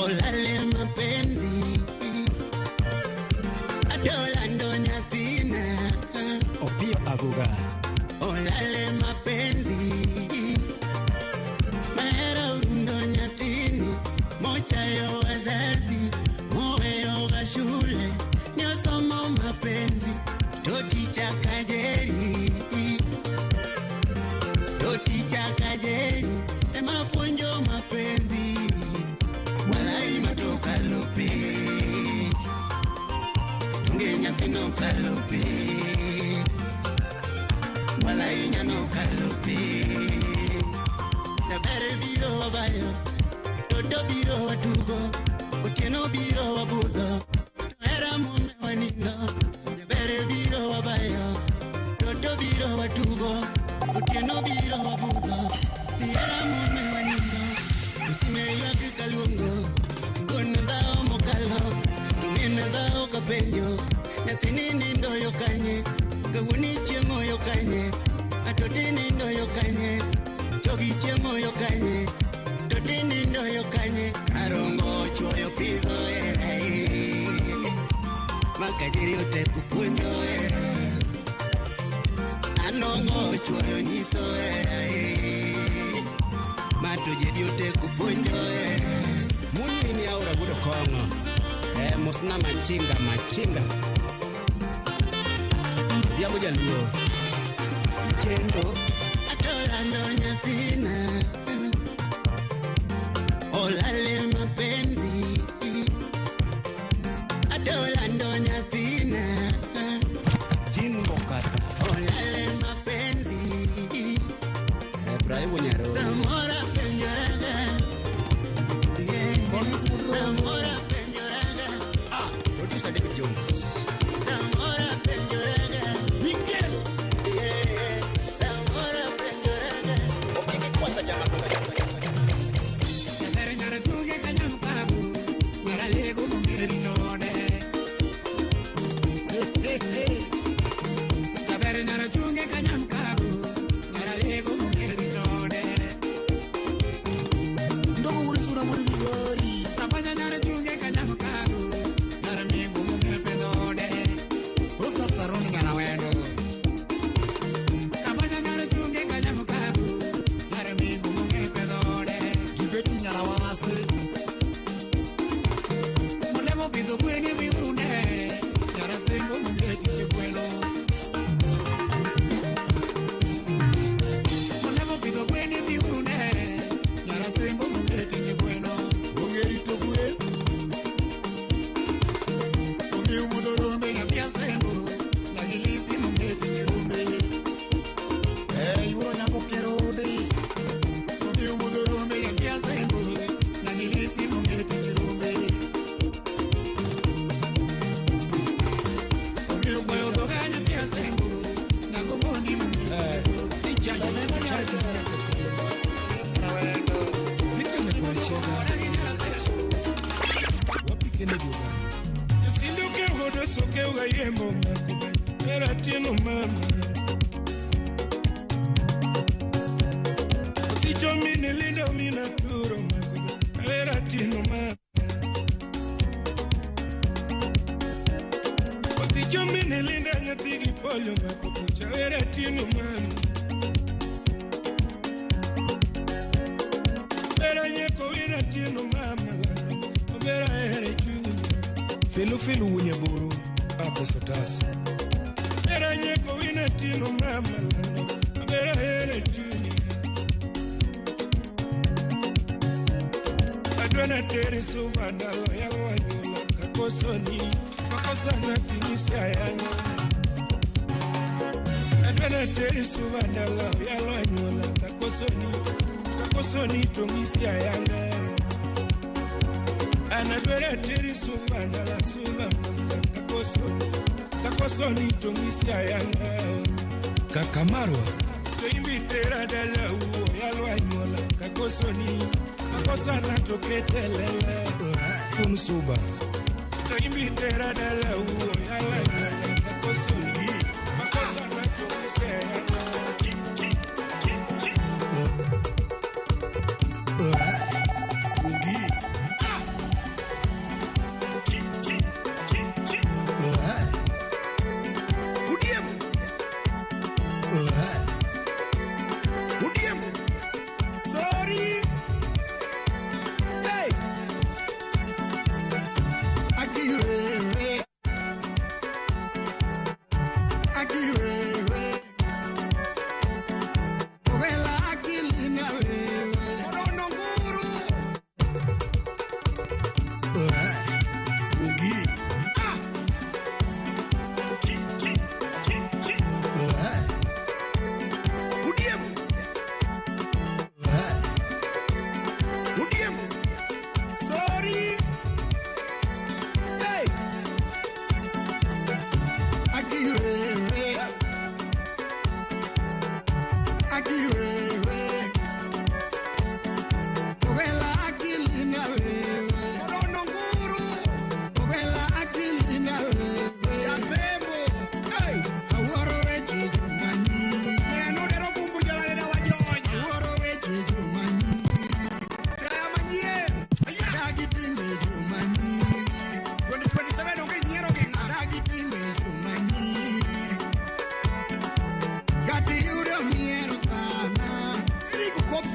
Olale mapenzi Adolando nyathina Opio Aguga Olale mapenzi Mahera urundo nyathini Mochayo wazazi Moweyo ga shule Nyosomo mapenzi Toti chakajeri Toti chakajeri Ema puonjo mapenzi Walai matoka lope Tunge nyathino kalope Walai nyano kalope Jabere biro wabayo Toto biro watugo Otieno biro wabudho Tohera mume wanindo Jabere biro wabayo Toto biro watugo Otieno biro wabudho Hera mume wanindo Usime ywak kaluongo Gono dhao mokalo Min dhao kapenjo Nyathini nindo yo kanye Kawuoni chiemo yo kanye Atoti nindo yo kanye Chogi chiemo yo kanye Toti nindo yo kanye Arongo chuoyo pidho Makajiri oteku puonjo Anongo chuoyo nyiso Mato jedi oteku puonjo Muni ni aura gudo kongo Mosna machinga machinga Diambo jaluo Chendo Atolando nyathina Olale mapenzi Atolando nyathina Jin Mokasa Olale mapenzi Ibrahim Nyaro Samora penjoraga Samora penjoraga Producer David Jones Samora penjoraga Miguel Samora penjoraga Okiki kwasa jama Kakamarwa Toimbitera dala uo yalwa nyola kakosoni kakosana toketelele Funsuba Toimbitera dala uo yalwa nyola kakosoni kakosana toketelele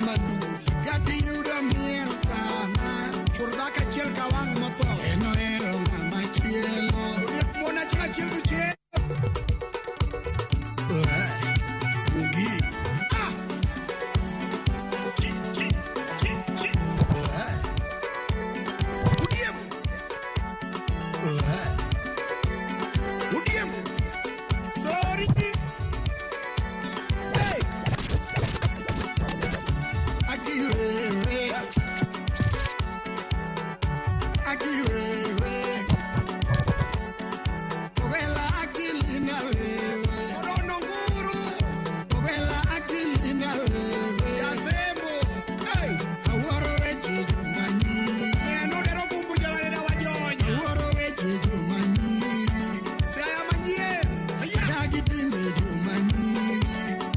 manduri. Gati yudo miero sana. Chur dhako achiel ka wang' motho. En ohero ng'ama chielo. Oliep mon achiel achiel to chielo. Ungi. Ah! Chi, chi, chi, chi. Udiemo. Udiemo. Sorry. Hey! Akiwewe. Akiwewe. Ogela akili na wewe. Orono nguru. Ogela akili na wewe. Yasembo. Hey! Awuoro weche joma nyiri. Neno dero gumbu jalalena wajonya. Awuoro weche joma nyiri. Siaya manyien. Aya. Adagi timbe joma nyiri.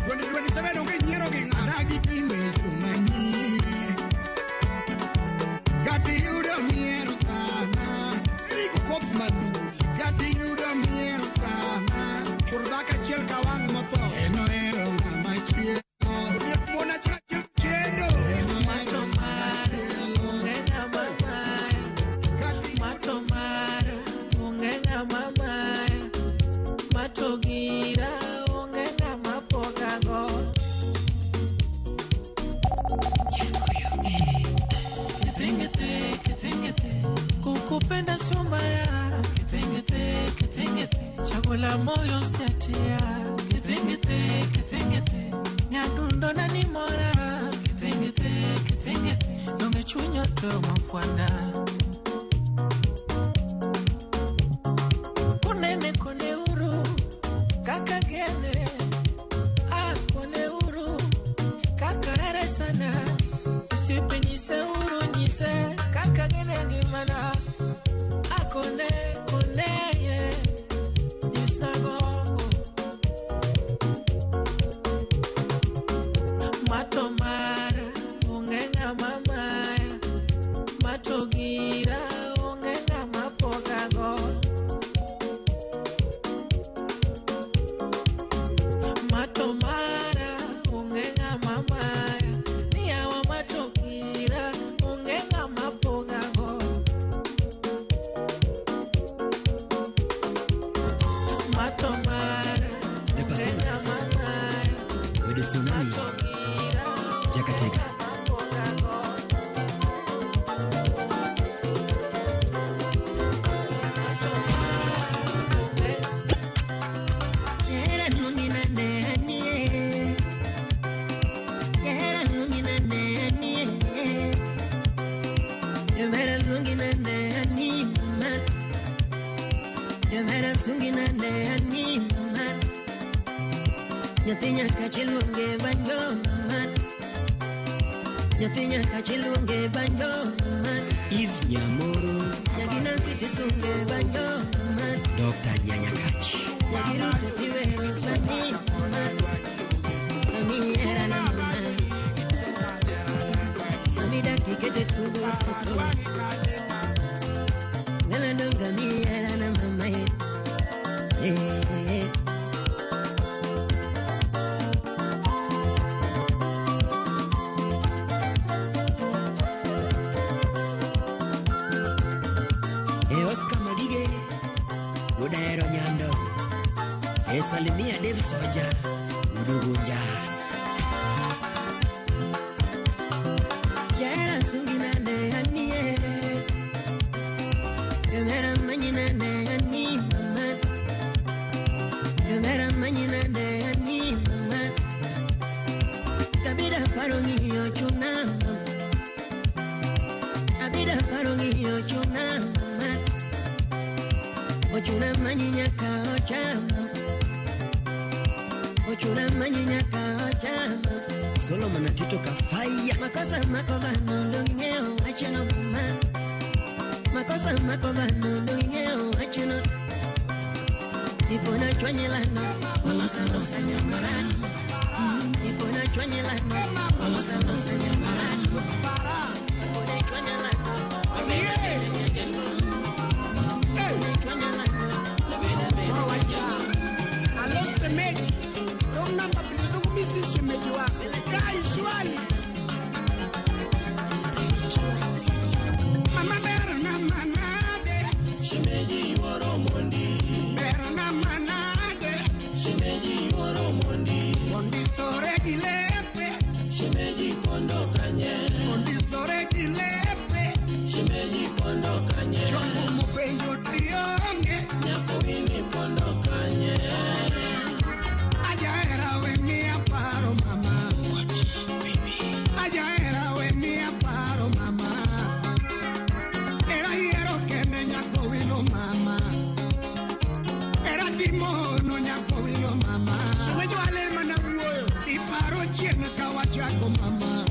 2027 onge nyiero gi ng'ato. Adagi timbe joma nyiri. Gati yudo miero sana. Erigo koth manduri. Gati yudo miero sana. Chur dhako achiel ka wang' motho. En ohero ng'ama chielo. Oliep mon achiel achiel chendo. En ohero ng'ama chielo. Onge ng'ama maya. Mato mara, onge ng'ama maya. Mato gira, onge ng'ama pogago. Kithengethe, kithengethe, kukupenda sio mbaya. Kithengethe, kithengethe, chaguo la moyo siatia. Kithengethe, kithengethe, nyadundo na nimora. Kithengethe, kithengethe, donge chuny otomo fwanda. Kunene kone uru, kaka gene. Ah, kone uru, kaka here sana. Osiepe nyise uru nyise, kaka gene ngimana. Ah, kone, kone, yeah. Nyisnago. Mato mara, onge ng'ama maya. Mato gira, onge ng'ama pogago. Mato mara, onge ng'ama maya. Niyawa mato gira, onge ng'ama pogago. Mato mara, onge ng'ama maya. Wedo Tsunami, Mato gira, onge Jakatega. ng'ama pogago. Nyathi nyaka chiluonge banjo man. Nyathi nyaka chiluonge banjo man. Eve Nyamoro, Nyagi Nancy tisunge banjo man. Dr. Nyanyakach. Nyagi Ruto tiwero sani man. Mami hera na mama. Mami daki kete tugo toto. Ngala donga mi hera na mama ye. Eh, eh, eh. E Oscar Magige, Wuodahero Nyando. E Salimia Dave Soja, Wuod Ugunja. Jahera sungi nade anie. Jahera manyi nade ani mama. Jahera manyi nade ani mama. Kabida paro ng'iyo chuna mama. Kabida paro ng'iyo chuna mama. Ochuna manyi nyaka ochama. Ochuna manyi nyaka ochama. Solomon Atito Kafaya. Makosa mako dhano dong' wachno mama. Makosa mako dhano dong' wachno. Ipona chwanye lano, walosa losa nyamarani. Ipona chwanye lano, walosa losa nyamarani. Ipona chwanye lano, wabeda beda nyajaluo. Ipona chwanye lano, wabeda beda nyajaluo. Alo semeji. Wrong number please. Don't miss semeji wako. Kai shwali. kanye? Ondisore gi lepe. Shemeji pondo kanye? Chwako mopenjo tionge. Nyakowini pondo kanye? Ajahera we miya paro mama. Ajahera we miya paro mama. Era yiero kende nyakowino mama. Era timo no nyakowino mama. Shemeji wale mana wuoyo. Iparo chien ka wachako mama.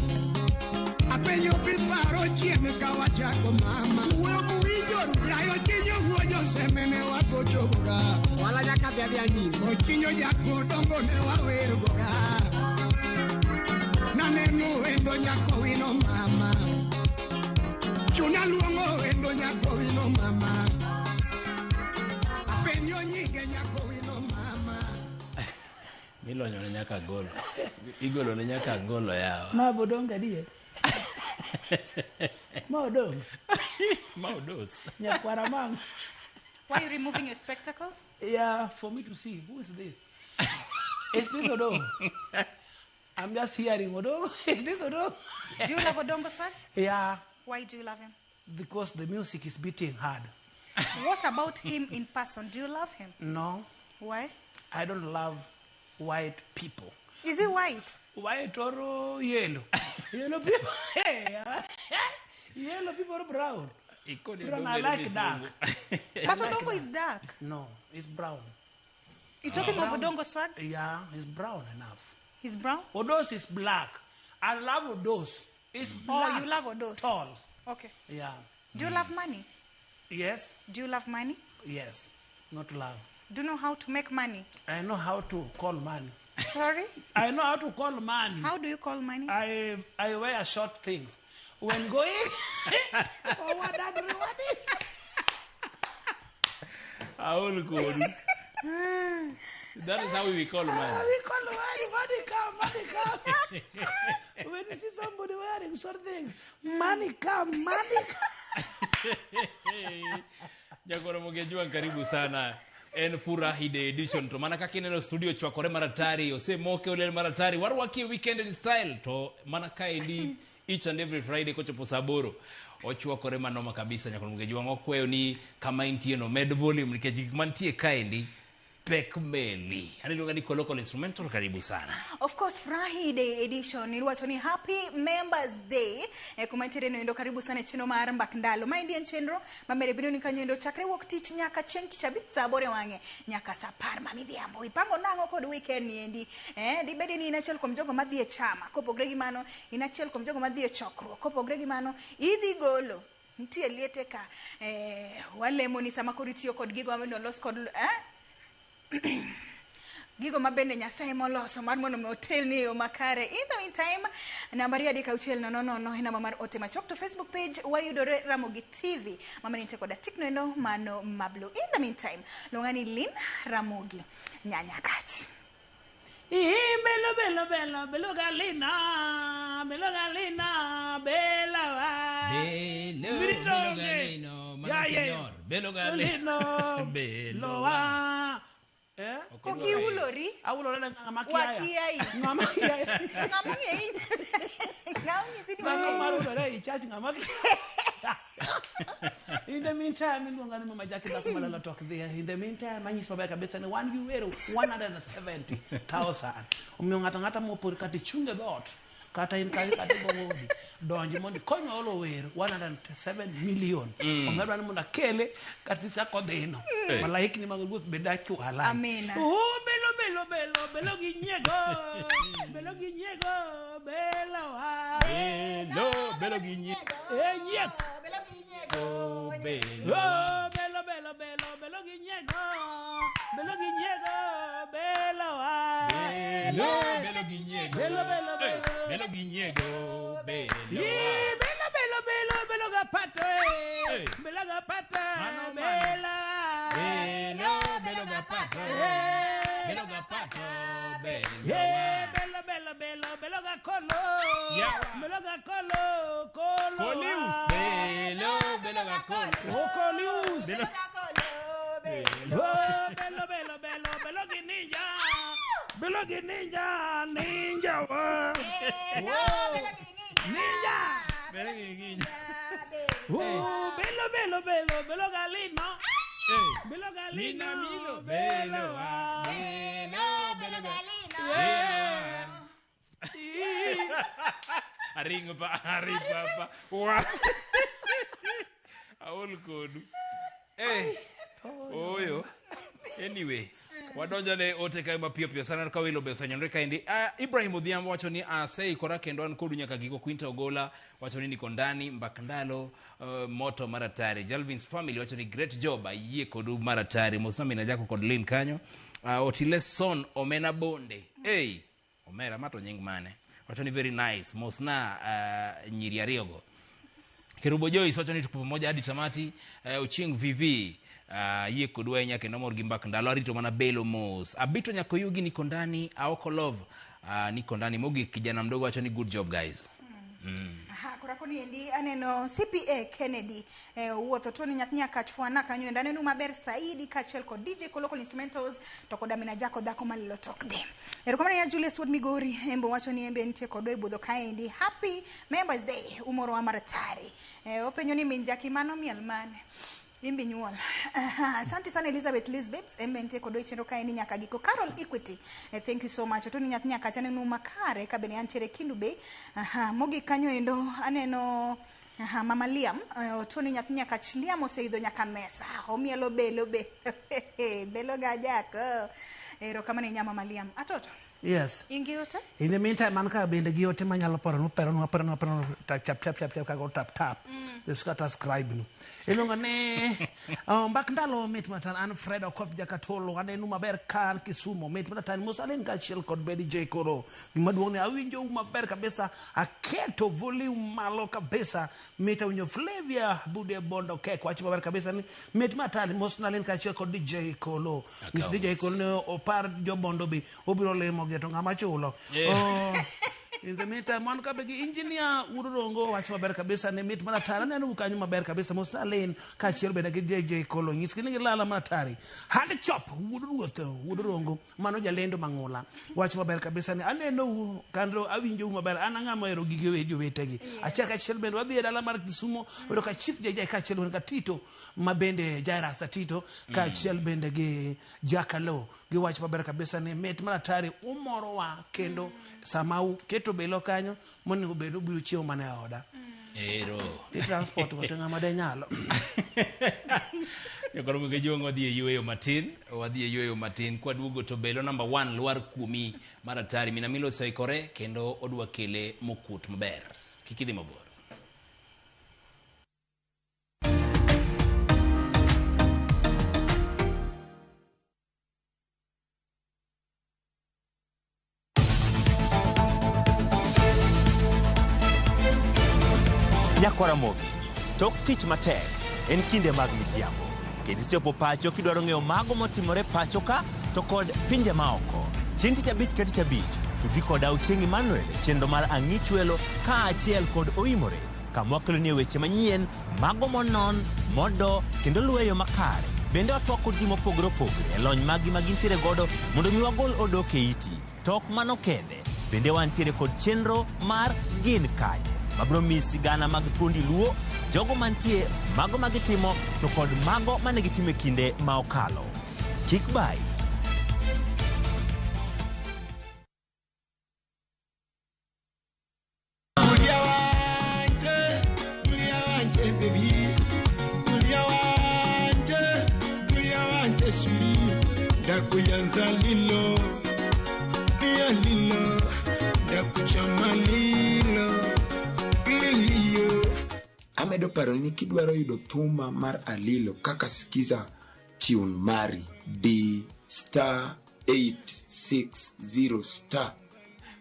Apenjo piparo chien ka wachako mama. Wuoyo muwinjoru. Yayo chinyo wuoyo semene wagochogoga. Wala nyaka dhi adhiya nyime. Ochinyo jakodongo ne wawergoga. Naneno wendo nyakowino mama. Chuna luongo wendo nyakowino mama. Apenjo nyinge nyakowino mama. Milonyo ne nyaka golo. Igolo ne nyaka golo yawa. Ma bodong adier. Ma odong. Ma odos. Nyakwara mang. Why are you removing your spectacles? Yeah, for me to see. Who is this? Is this Odong? I'm just hearing Odong. Is this Odong? Do you love Odongo Swag? Yeah, Why do you love him? because the music is beating hard. What about him in person? Do you love him? No, Why? I don't love white people. Is he white? White or yellow? Yellow people. Hey, yellow people are brown. Ikoni Brown, Odongo I en like dark. misungu. But Odongo is dark. No, it's brown. You're talking of Odongo Swag? Yeah, it's brown enough. He's brown? Odos is black. I love Odos. It's black. Oh, you love Odos. Tall. Okay. Yeah. Do you love money? Yes. Do you love money? Yes. Not love. Do you know how to make money? I know how to call money. Sorry? I know how to call money. How do you call money? I wear short things. When going forward and rewarding. Aol kodu. That is how we call man. We call money, money come, money come. When you see somebody wearing short things, money come, money come. Jakoro Mogejua, karibu sana. En Furahi Day edition to mana kaka ineno studio chwakore maratari osemoke oliel maratari warwakie weekend in style to mana kaendi each and every Friday kochopo saa aboro ochwakore manoma kabisa. Nyakoro Mogejua ngokweyo ni kama intie no med volume nikech gik mantie kaendi pek meli. Aniluonga ni Kolokolo Instrumental, karibu sana. Of course, Furahi Day edition iwacho ni Happy Members Day kuma ntiere no endo karibu sana e chenro mar mbak ndalo. Maendi en chenro mamere biro ni kanyo endo chakre wuok tich nyaka chieng' tich abich saa aboro e wang'e nyaka saa apar ma midhiambo. Ipango nang'o kod weekend ni endi? Dibedi ni in achiel kuom jogo madhi e chama, kopogre gi mano in achiel kuom jogo madhi e chokruok, kopogre gi mano idhi golo. Nitie liete ka walemo ni sama koro itiyo kod gigo ma olos kod gigo mabende Nyasaye moloso mar mondo mi otelni e yo makare. In the meantime, nambari 36000 e namba mar ote machuok to Facebook page wayudore Ramogi TV mama nitie koda tikno endo mano mablu. In the meantime, luonga ni Lynn Ramogi Nyanyakach. Belo belo belo belo galina belo galina bela wa Belo, belo galino, mano señor. Belo galino. Belo wa. Ok iulori? Aulore ne ng'ama kiaya. Wakiai. Ng'ama kiaya. Ng'ama ong'eyi. Ng'ama onyisi ni Dhano wang'eyi. mar ulore ei church ng'ama kiaya. In the meantime, iluonga ni Mama Jackie dhako malalo tok dhi. In the meantime, anyiso maber kabisa ni wan gi wero 170,000. Omiyo ng'ato ang'ata mopor kata ichung' e dhoot kata in kanyo kata ibogo odi donji mondo ikonywa olo wer 107 million. Omiyo adwa ni mondo akele kata sa kodhino. Malaikni mag ruoth bed achwala. Amina. Oh, belo belo belo belo gi nyiego. Belo gi nyiego belo wa. Belo, belo gi nyiego. Eh, nyiek. Belo gi nyiego. Belo. Oh, belo belo belo belo gi nyiego. Belo gi nyiego belo wa. Belo, belo gi nyiego. Belo belo belo. Belo gi nyiego. Belo. Ih, belo belo belo belo ga pato Hey. eh. Belo ga pato. Mano, mano. Belo. Belo, belo ga pato. Belo ga pato. Belo. Eh, belo belo belo belo ga kolo. Yawa. Belo ga kolo kolo. Kolius. Belo, belo ga kolo. Oh, Kolius. Belo. Belo. Oh, belo belo belo belo gi ninja. Belo gi ninja ninja wa. Belo, belo gi Ninja. Belo gi nginyo. Oh, belo belo belo belo galino. Belo galino. Nina milo belo ah. Belo, belo galino. Aringo pa aring pa pa. Wa. Aol kodu. Eh. Oyo. Anyway, wadonjo ne ote kae mapiyo piyo sana ka welo be osenyonre kaendi. Ibrahim Odhiambo wacho ni aseikora kendo an kodu nyaka giko. Quinta Ogola wacho ni niko ndani mbak ndalo moto maratari. Jalvin's family wacho ni great job, ayie kodu maratari. Mosami na Jako kod Lin kanyo. Otile Son Omena Bonde. Hey, Omera mato nying mane. Wacho ni very nice. Mosna nyiri ariyogo. Kerubo Joyce wacho ni tuko pamoja hadi tamati. Ochieng VV yie kodwa ahinya kendo mor gi mbak ndalo arito mana belo mos. Abito Nyakoyugi niko ndani, Aoko Love niko ndani. Mogik kijana mdogo wacho ni good job guys. Aha, kora koni endi aneno CPA Kennedy wuotho tuoni nyathi nyakach fwana kanyo endo aneno maber saidi kaachiel kod DJ Kolokol Instrumentals to kod Amina Jako dhako malilo tok dhi. Erokamano ne Julius Wuod Migori embo wacho ni embe nitie kodwa e budho kaendi. Happy Members Day umorowa maratari. Openjo ni min Jaki mano miel mane? Imbi nyuol. Aha, asante sana Elizabeth Lisbeth embe nitie kodwa e chenro kaendi nyaka giko. Carol Equity thank you so much. Otoni nyathi nyakach aneno makare ka bende antiere Kendu Bay. Aha, mogik kanyo endo aneno aha, Mama Liam otoni nyathi nyakach Liam oseidho nyaka mesa. Omielo belo belo. Belo ga jako. Erokamano ne Mama Liam. Atoto. Yes. Ingi ote? In the meantime, man ka bende gi ote manyalo paro no pero no pero no pero no tap tap tap tap tap kago tap tap. The scatter scribe no. Iluongo ni mbak ndalo mit matan an Fred Okoth Jakatolo aneno maber ka an Kisumu mit matan Musalin kaachiel kod Bedi J Koro. Gima duong' ni awinjo maber kabisa aketo volume malo kabisa mit awinjo Flavia Bude Bondo Kek wach maber kabisa ni mit matan Musalin kaachiel kod DJ Kolo. Miss DJ Kolo ne opar jo Bondo be obiro limo gi to ng'ama chulo. Oh, in the meantime, wan ka be gi engineer Wuod wach maber kabisa ni mit maratari aneno kanyo maber kabisa Musalin kaachiel bende gi JJ Kolo nyisgi ni gilala maratari hand chop Wuod Ruoth Wuod Rongo mano jalendo mang'ula wach maber kabisa ni aneno kando awinjo maber an ang'ama ohero gige jowetegi achiel kachiel bende wadhi e dala mar Kisumo wayudo ka Chief JJ kaachiel bende ka Tito ma bende Jairus Tito kaachiel bende gi Jakalo gi wach maber kabisa ni mit maratari umorowa kendo sama uketo belo kanyo monego bed ubiro chiemo mana e oda. Ero. Di transport go to ng'ama de nyalo. Jokoro gi juong wadhi e yueyo matin, wadhi e yueyo matin kwaduogo to belo number 1 lwar kuomi maratari Minamilo oseikore kendo odwa kele mokuot maber. Kik idhi mabor. Nyakwara Ramogi, tok tich matek en kinde mag midhiambo. Kendo isechopo pacho kidwaro ng'eyo mago motimore pacho ka to kod pinje maoko. Chieng' tich abich ka tich abich, tudri koda Ochieng' Emmanuel e chenro mar Ang'ichwelo kaachiel kod Oimore, kama wakeloni weche manyien, mago monon, modo kendo lueyo makare. Bende watwak kod ji mopogore opogore e lony maggi ma gintiere godo mondo mi wagol odok e iti. To ok mano kende, bende wantiere kod chenro mar Gin Kanye, mabiro miyi sigana mag thuondi Luo, jogo mantie, mago ma gitimo to kod mago mane gitimo e kinde ma okalo. Kik bayi. Ndakuyanza lilo, lia lilo, ndakuchama lilo, lilio. Amedo paro ni kidwaro yudo thuma mar Alilo kaka Skiza tune mari D star 860 star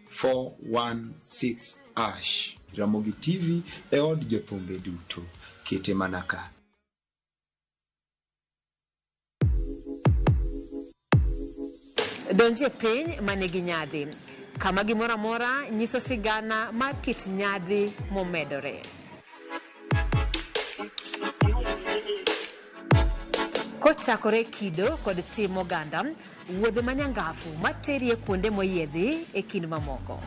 416 hash. Ramogi TV e od jothumbe duto. Kete mana ka. Donjie piny manigi nyadhi, kama gimoro amora nyiso sigana mar kit nyadhi momedore. Kochakore kido kod tim oganda, wuodhe manyangafu materie kuonde moyiedhi e kind mamoko.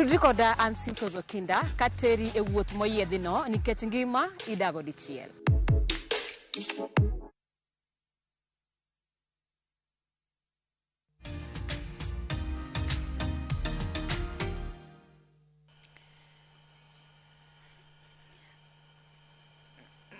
Tudri koda an Simfros Okinda kateri e wuoth moyiedhino nikech ngima idago dichiel.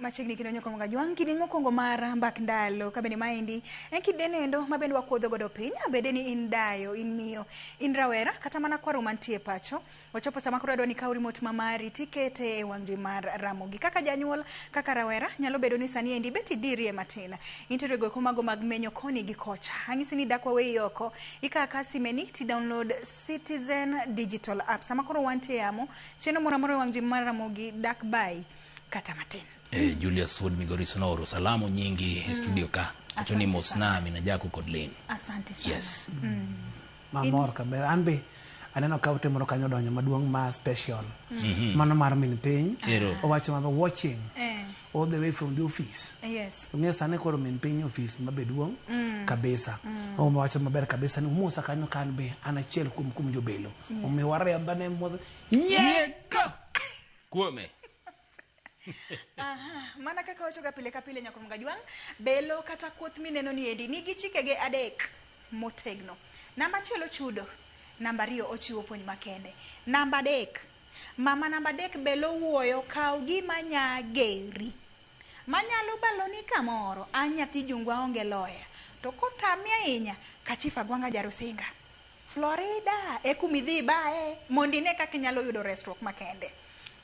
Machiegni kendo nyoko mga jwang' kinde mokwongo mar mbak ndalo kabende maendi en kinde nendo ma bende wakuodho godo piny abede ni in dayo in miyo in rawera kata mana kwaro mantie pacho wachopo sama koro adwa ni ikaw remote ma mari tikete e wang' jowi mar Ramogi kaka janyuol kaka rawera nyalo bedo ni sani endi bet idirie matin intiere goeko mago mag menyo koni gi kocha ang'isi ni dak waweyi oko ikaw akawa simeni ti download Citizen Digital app sama koro wantie yamo chenro moro amora e wang' jowi mar Ramogi dak bayi kata matin. Julius Wuod Migori nooro salamu nyingi e studio ka wacho ni Asante mosna mina Jaku kod Lin. Asante sana. Yes. Mamor kabisa. An be aneno ka ote moro kanyo odonjo maduong' ma special. Mano mar min piny. Ero. Owacho maber watching Eh, all the way from the office. yes. Ong'eyo sani koro min piny ofis mabe duong' kabisa. Owacho maber kabisa ni Musa kanyo ka an be an achiel kuom kuom jobelo. Omiyo wariemba ne modho. Nyiego! Kuome. Aha, mana kaka wachoga pile ka pile nyakrom gajwang' belo kata kuoth mineno ni endi nigi chikege adek motegno. Namba achiel ochudo, namba ariyo ochiwo puonj makende. Namba adek, mama namba adek belo wuoyo kaw gima nyageri. Manyalo baloni kamoro, an nyathi jungwa onge loya. To kotami ahinya, kachif Agwanga Jarusinga. Florida, e kumidhi bae, mondo ine kaka inyalo yudo resruok makende.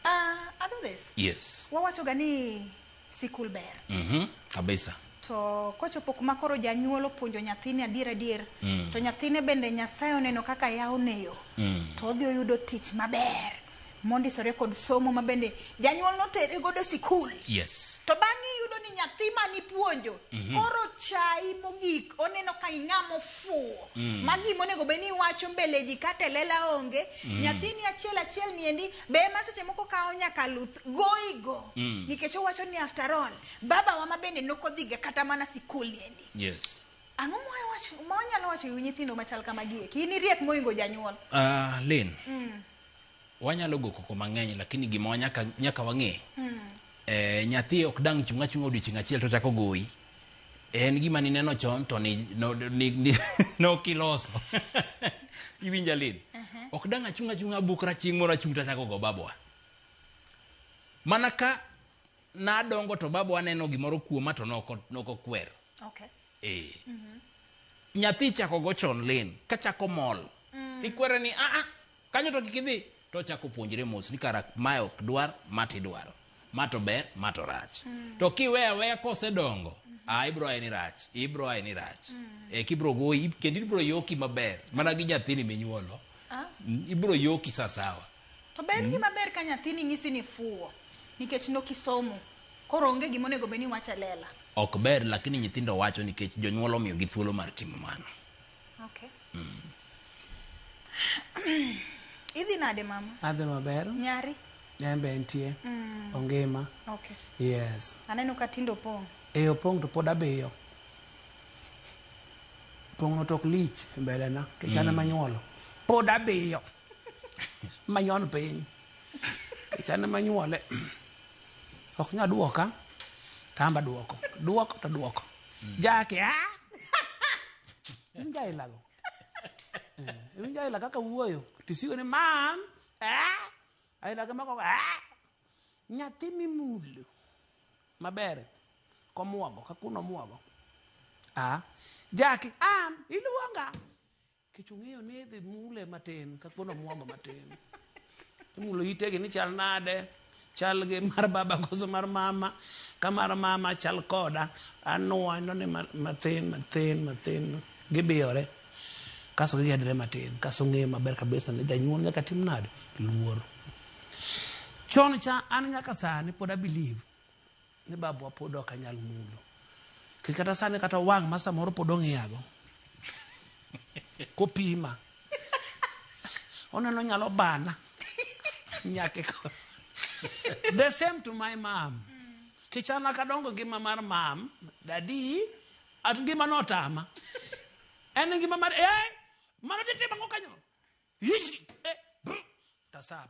I do this. Yes. Wawachoga ni sikul ber. Kabisa. To kochopo kuma koro janyuol opuonjo nyathine adier adier, to nyathine bende Nyasaye oneno kaka yawone yo, to odhi oyudo tich maber mondisore kod somo ma bende janyuol notere godo sikul. Yes. To bang'e iyudo ni nyathi manipuonjo koro chai mogik oneno ka ing'ama ofuwo ma gima onego bed ni iwacho mbele ji kata e lela onge. Nyathini achiel achiel niendi be ema seche moko kawo nyaka luth goyigo nikech owacho ni after all babawa ma bende nokodhiga kata mana sikul niendi. Yes. Ang'o ma wanyalo wacho ewi nyithindo machal kamagi eki? In iriek mohingo janyuol. Lin. Wanyalo go koko mang'eny lakini gima nyaka wang'e. Nyathi ok dang' chung' achung'a odiochieng' achiel to chako goyi. En gima nineno chon to ni no, ni, ni, nokiloso. Iwinja Lin? Ok dang' achung' achung'a bukra chieng' moro achung' tachako go babwa. Mana ka nadongo to babwa neno gimoro kuoma to noko kwer. Okay. Nyathi chako go chon Lin, kachako mol. Ikwere ni a a kanyo to kik idhi to ochako puonjre mos ni kara mae ok dwar ma tidwaro. Ma to ber, ma to rach. To kiweyo aweya kosedongo, ibro ae ni rach, ibro ae ni rach. Kibro goyi, kendo ibro yoki maber, mana gi nyathini minyuolo. Ibro yoki sasawa. To ber gima ber ka nyathini ng'isi ni fuwo nikech nokisomo. Koro onge gima onego bed ni iwacho e lela. Ok ber lakini nyithindo wacho nikech jonyuol omiyogi thuolo mar timo mano. Okay. Idhi nade mama? Adhi maber. Nyari? En be entie. Ongima. Okay. Yes. Aneno ka tindo pong'. E opong' to pod abiyo. Pong' no to ok lich e mbele na nikech an ema anyuolo. Pod abiyo. Manyon piny. Nikech an ema anyuole. Ok nyal duoka, to an be aduoko. Duoko to duoko. Jaki, ah! Iwinjo aila go? Iwinjo aila kaka wuoyo? Tisiko ni mam, ah! Aila gi moko, ah! Nyathi mimulo maber komuogo, kakuno omuogo. Ah! Jaki, am, iluonga. Kech ong'eyo ni idhi mule matin, kakuno omuogo matin. Imulo itegi ni chal nade, chal gi mar baba koso mar mama, ka mar mama chal koda, anuoyo ni mathin, mathin, mathin, gibiyore. Kasto gigedre matin, kasto ong'eyo maber kabisa ni janyuol nyaka tim nade, luor. Chon cha an nyaka sani pod a believe ni babwa pod ok anyal mulo. Nikech kata sani kata wang' ma samoro pod ong'iyago. Kopima. Oneno nyalo bana. Nyaka e The same to my mom. Kech an akadongo ngima mar mam, daddy, at ngima notama. En ngima mar, mano titimo ang'o kanyo? Ish, brr. sa.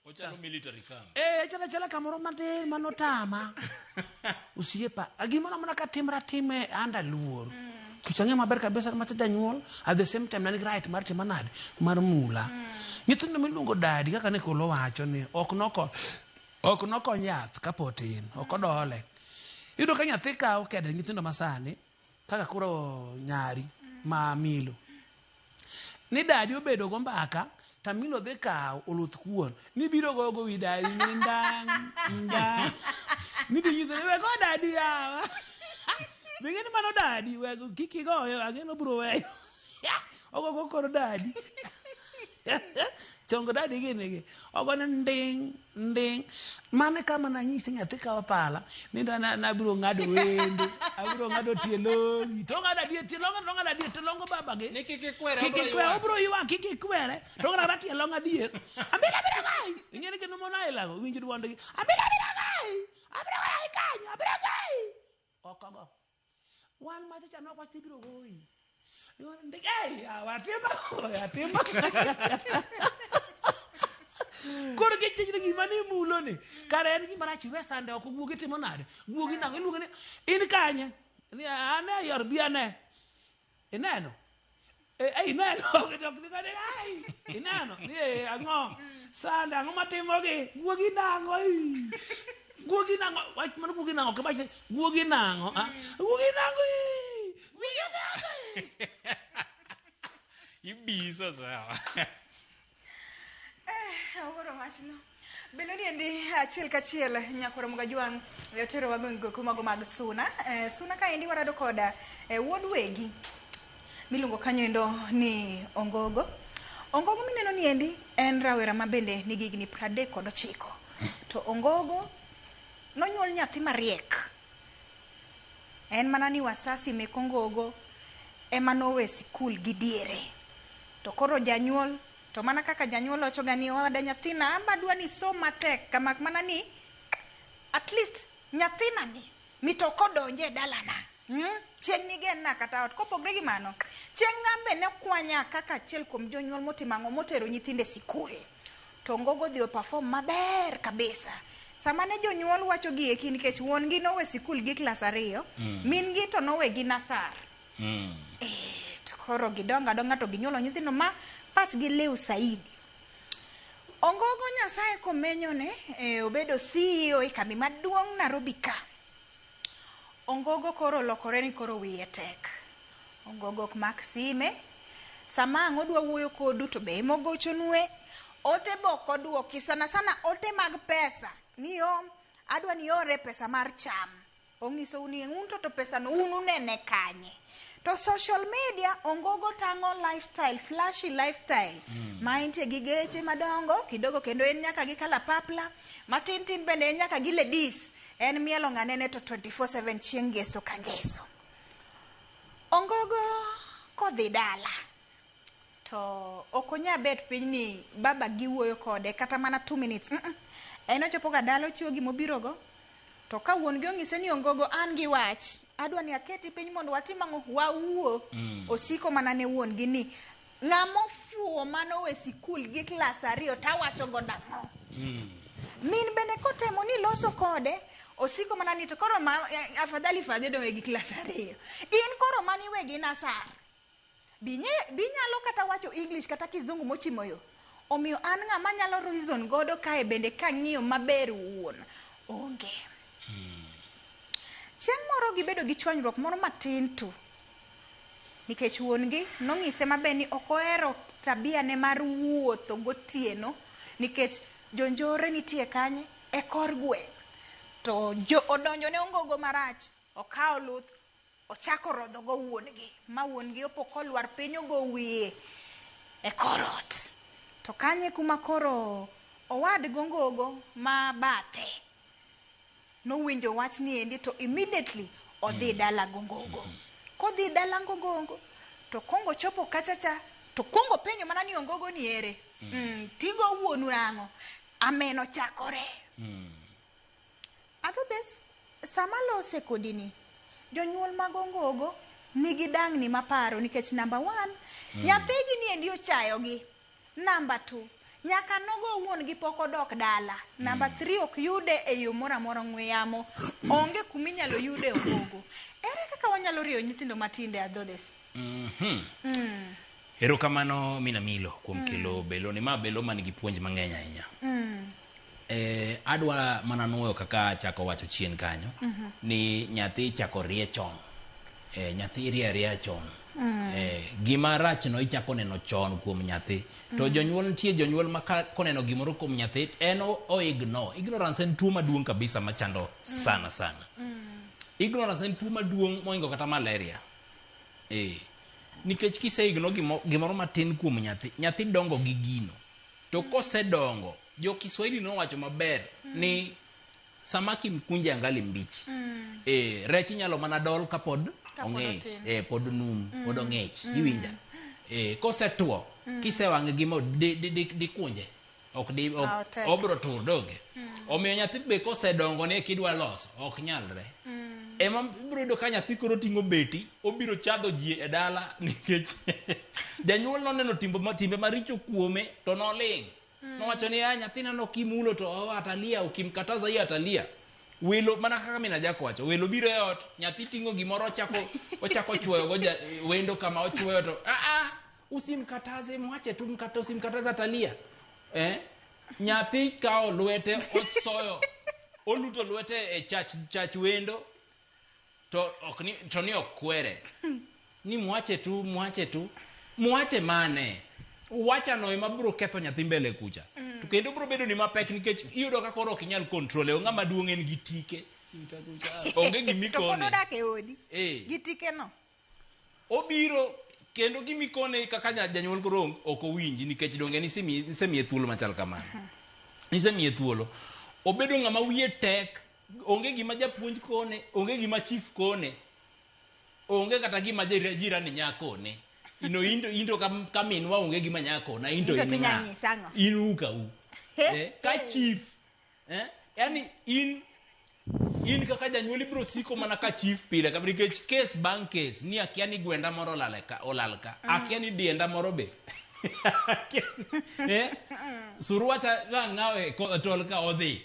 Ochalo military camp. Eh, chala chala kamoro matin manotama. Osiepa, gimoro amora katimra time anda luor. Kech ang'eyo maber kabisa ni macha janyuol, at the same time nan gi right mar timo nade, mar mula. Nyithindo miluongo dadi kaka ne Kolo wacho ni ok noko ok nokony yath kapod tin, ok odole. Iyudo ka nyathi kawo kede nyithindo masani, kaka koro nyari ma Milo. Ni dadi obedo go mbaka, to Milo dhi kawo oluth kuon, ni biro gogo wi dadi ni ndang' ndang'. Ni tinyise ni we go dadi yawa. Bing'e ni mano dadi, we kik igoye, ang'e ni obiro weyo. Ogogo kor dadi. Chong dadi gini gi. Ogone nding' nding'. Mano e kama nanyisi nyathi kawo pala, ni nabiro ng'ado wende, abiro ng'ado tie longi. To ong'ado adier tie longo, to ong'ado adier tie longo baba gi. Ni kik ikwere, Kik obiro ikwere, ywak. obiro ywak, kik ikwere. To ong'ado kata tie long adier. Abiro abiro gai. Ing'e ni kendo mon aila go, winj duondgi. Abiro abiro gai. Abiro gai kanyo, abiro gai. Ok ogo. Wan macha cha nok wach ibiro goyi. Ndik, ei, yawa, atimo, atimo. Koro kichikri gima ni mulo ni, kare en gima rach iwe sande oko guogi timo nade? Guogi nang'o iluongo ni in kanye? Ni an e yor bi ane. Ineno? Eh, ineno? Dok ni kade, ai, ineno? Ni eh, ang'o? Sande ang'o matimogi? Guogi nang'o? Ii. Guogi nang'o? Wach mano guogi nang'o? Kibach guogi nang'o? Ah, guogi nang'o? Ii. Guogi nang'o? Ibiso sawa. Awuoro wachno. Bende ni endi achiel kachiel nyakwar Mugajwang' oterowa gwenge mago mag Suna. Suna kaendi warado koda wuod wegi miluongo kanyo endo ni Ongogo. Ongogo mineno ni endi en rawera ma bende nigi higni 39. To Ongogo nonyuol nyathi mariek. En mana ni wasasi mek Ongogo ema nowe sikul gi diere. To koro janyuol, to mana kaka janyuol wacho ga ni oda nyathina amba dwa ni som matek kamak mana ni at least nyathina ni mitoko donje e dalana. Chieng' nigenna kata ot. Kopogre gi mano, chieng' ng'ambe ne kwanya kaka achiel kuom jonyuol motimo ang'o motero nyithinde sikul. To Ongogo dhi o perform maber kabisa. Sama ne jonyuol wacho gi eki nikech wuon gi nowe sikul gi klas 2, min gi to nowe gi nasar. To koro gidongo adonga to ginyuolo nyithindo ma pachgi liw saidi. Ongogo Nyasaye komenyone, obedo CEO e kambi maduong' Nairobi ka. Ongogo koro olokore ni koro wiye tek. Ongogo ok mak sime. Sama ang' odwa wuoyo kodu to be emogochonue. Ote be ok oduoki, sana sana ote mag pesa. Ni yo, adwa ni iore pesa mar cham. Onyisou ni un to pesa no un unene kanye. To social media Ongogo tang'o lifestyle, flashy lifestyle. Ma entie gi geche madongo kidogo kendo en nyaka gi kalapapla. Matin tin bende en nyaka gi ladies. En mielo ng'anene to 24/7 chieng' ngeso ka ngeso. Ongogo kodhi dala to ok onya bet piny ni baba gi wuoyo kode kata mana 2 minutes. En ochopo ga dala ochiwo gimobirogo. To ka wuon gi onyise ni Ongogo an gi wach, adwa ni aketi piny mondo watim ang'o, wawuo. Osiko mana ne wuon gi ni ng'ama ofuwo manowe sikul gi klas 2 tawacho go nang'o. Min bende kotemo ni loso kode, osiko mana ni to koro ma, afadhali fadhe dowe gi klas 2. In koro mani we gi nasar. Binyalo kata wacho English kata kizungu mochimo yo. Omiyo an ng'ama nyalo reason godo kae bende kang'iyo maber wuon. Onge. Chieng' moro gibedo gi chwanyruok moro matin tu. Nikech wuon gi nonyise maber ni ok ohero tabia ne mar wuotho gotieno nikech jonjore nitie kanye e kor gweng'. To odonjo ne Ongogo marach, okawo luth, ochako rodho go wuon gi, ma wuon gi opo kolwar piny ogo wiye e kor ot. To kanye kuma koro owad go Ongogo ma bathe nowinjo wach ni endi to immediately odhi dala go Ongogo. Kodhi dala go Ongogo to kongo chopo kacha cha to kongo penjo mana ni Ongogo ni ere. Tigo wuonu nang'o? Ameno chakore. Atho this, sama lose kodi ni, jonyuol mag Ongogo nigi dang'ni maparo nikech number 1, nyathigi ni endi ochayogi. Number 2, Nyaka nogo wuon gi pok odok dala. Namba 3 ok yude e yo moro amora ong'we yamo. Onge kuminyalo yude ogogo. Ere kaka wanyalo rieyo nyithindo matindo e adhodhes? Erokamano Mina Milo kuom kelo belo ni. Ma belo man gi puonj mang'eny ahinya. Adwa mana nuoyo kaka achako wacho chien kanyo ni nyathi chako rie chon. Nyathi rie arieya chon. Gima rach no ichako neno chon kuom nyathi. To jonyuol nitie jonyuol ma ka koneno gimoro kuom nyathi en o ignore. Ignorance en tuo maduong' kabisa machando sana sana. Ignorance en tuo maduong' mohingo kata malaria. Nikech kise ignore gimoro matin kuom nyathi, nyathi dongo gi gino. To kosedongo, jo Kiswahili nowacho maber ni samaki mkunje angali mbichi. Rech inyalo mana dol kapod Kapod ong'ich. otin. Pod num, pod ong'ich. Iwinja? Kosetuo, kisewang'e gi mo, di kunje. Ok di, ok, Ah, otek. obro tur donge. Omiyo nyathi be kosedongo ne kidwa loso, ok nyalre. Ema ibiro yudo ka nyathi koro ting'o beti, obiro chadho ji e dala nikech janyuol noneno timbe maricho kuome to noling'. Nowacho ni ah, nyathina no kimulo to oh, atalia, ukimkataza hiyo atalia. Welo mana kaka mina Jack wacho, welo biro e ot, nyathi ting'o gimoro ochako chwoyo go wendo kama ochwoyo to ah, ah, usimkataze, mwache tu mkata, usimkataze atalia. Nyathi kawo lwete osoyo, oluto lwete e chach wendo to ok ni, to ni ok kwere. Ni mwache tu, mwache tu. Mwache mane? Wacha no ema biro ketho nyathi mbele kucha. To kendo biro bedo ni mapek nikech iyudo ka koro ok inyal control e ng'ama duong' en gi tike. Onge gima To pod ikone. odak e odi. Gi tike no. Obiro kendo gima ikone kaka janyuol koro ok owinji nikech donge nisemiye thuolo machal kamano. Nisemiye thuolo. Obedo ng'ama wiye tek, onge gima japuonj kone, onge gima chief kone. Onge kata gima jirani nya kone. Ino into ka minwa onge gima nya kona, into Into in tinya ng'a? nyisa ang'o? In u ka u. Ka chief. Yani in kaka janyuol ibiro siko mana ka chief pile ka nikech case bang' case ni akia ni gwenda moro olal ka, olal ka. Akia ni dienda moro be. Suruacha ng'awe tol ka odhi.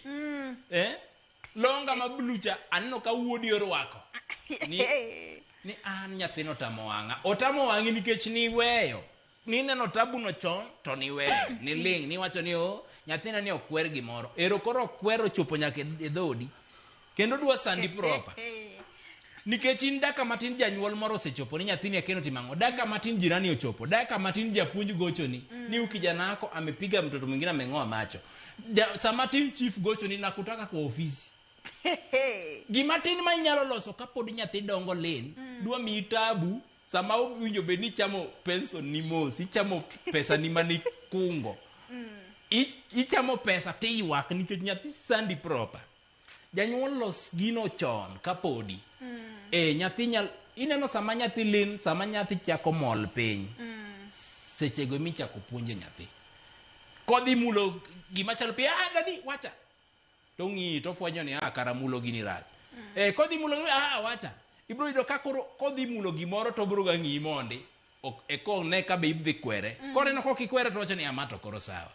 Longa ma blue cha aneno ka wuodi orwako. Ni an nyathino otamo wang'a. Otamo wang'i nikech niweyo. Nineno tabu no chon to niweyo. Niling', niwacho ni o nyathina ni okwer gimoro. Ero koro okwero chopo nyaka e dhoodi. Kendo dwa sandi proper. Nikech in dakika matin janyuol moro osechopo ni nyathini akeno timo ang'o. Dakika matin jirani ochopo. Dakika matin japuonj gochoni. Ni huyu kijana wako amepiga mtoto mwingine ameng'oa macho. Sama tin chief gochoni nakutaka kwa ofisi. Gima tin ma inyalo loso kapod nyathi dongo lin, dwa miyi tabu sama owinjo bed ni ichamo pension ni mos, ichamo pesa ni mane ikungo. Ichamo pesa tiywak nikech nyathi sandi proper. Janyuol los gino chon kapodi. Nyathi nyal, ineno sama nyathi lin, sama nyathi chako mol piny. Sechego emichako puonje nyathi. Kodhi mulo gima chalo pi, ah, dadi, wacha. To ng'iyi to fwenyo ni, ah, kara mulo gini rach. Kodhi mulo gini, ah, wacha. Ibiro yudo ka koro kodhi mulo gimoro to obiro ga ng'iyi mondi. Ok, eko ne ka be idhi kwere. Koneno kok ikwere to wacho ni, ah, ma to koro sawa.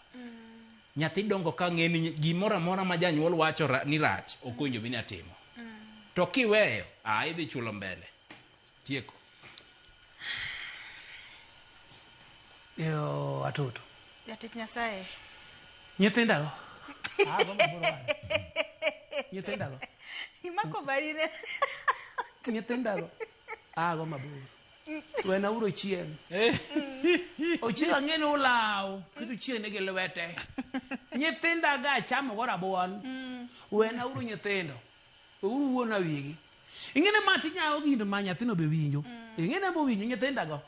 Nyathi dongo ka ng'e ni gimoro amora ma janyuol wacho ni rach, ok owinjo bed ni atimo. To kiweyo, ah, idhi chulo mbele. Tieko. Yo, atoto. Jatich Nyasaye. Nyithindago. Ah, gombo boro wang'. Nyithindago. Imako barine. Nyithindago. Ah, go mabor. Wena uro chieng'. Ochieng' ang'e ni ulaw, kendo chieng' nigi lwete. Nyithinda ga chamo go rabuon. Wena uru nyithindo. Weuru wuon awigi. Ing'e ni ma tinyawo gino ma nyathino be winjo. Ing'e ni bo winjo nyithinda go.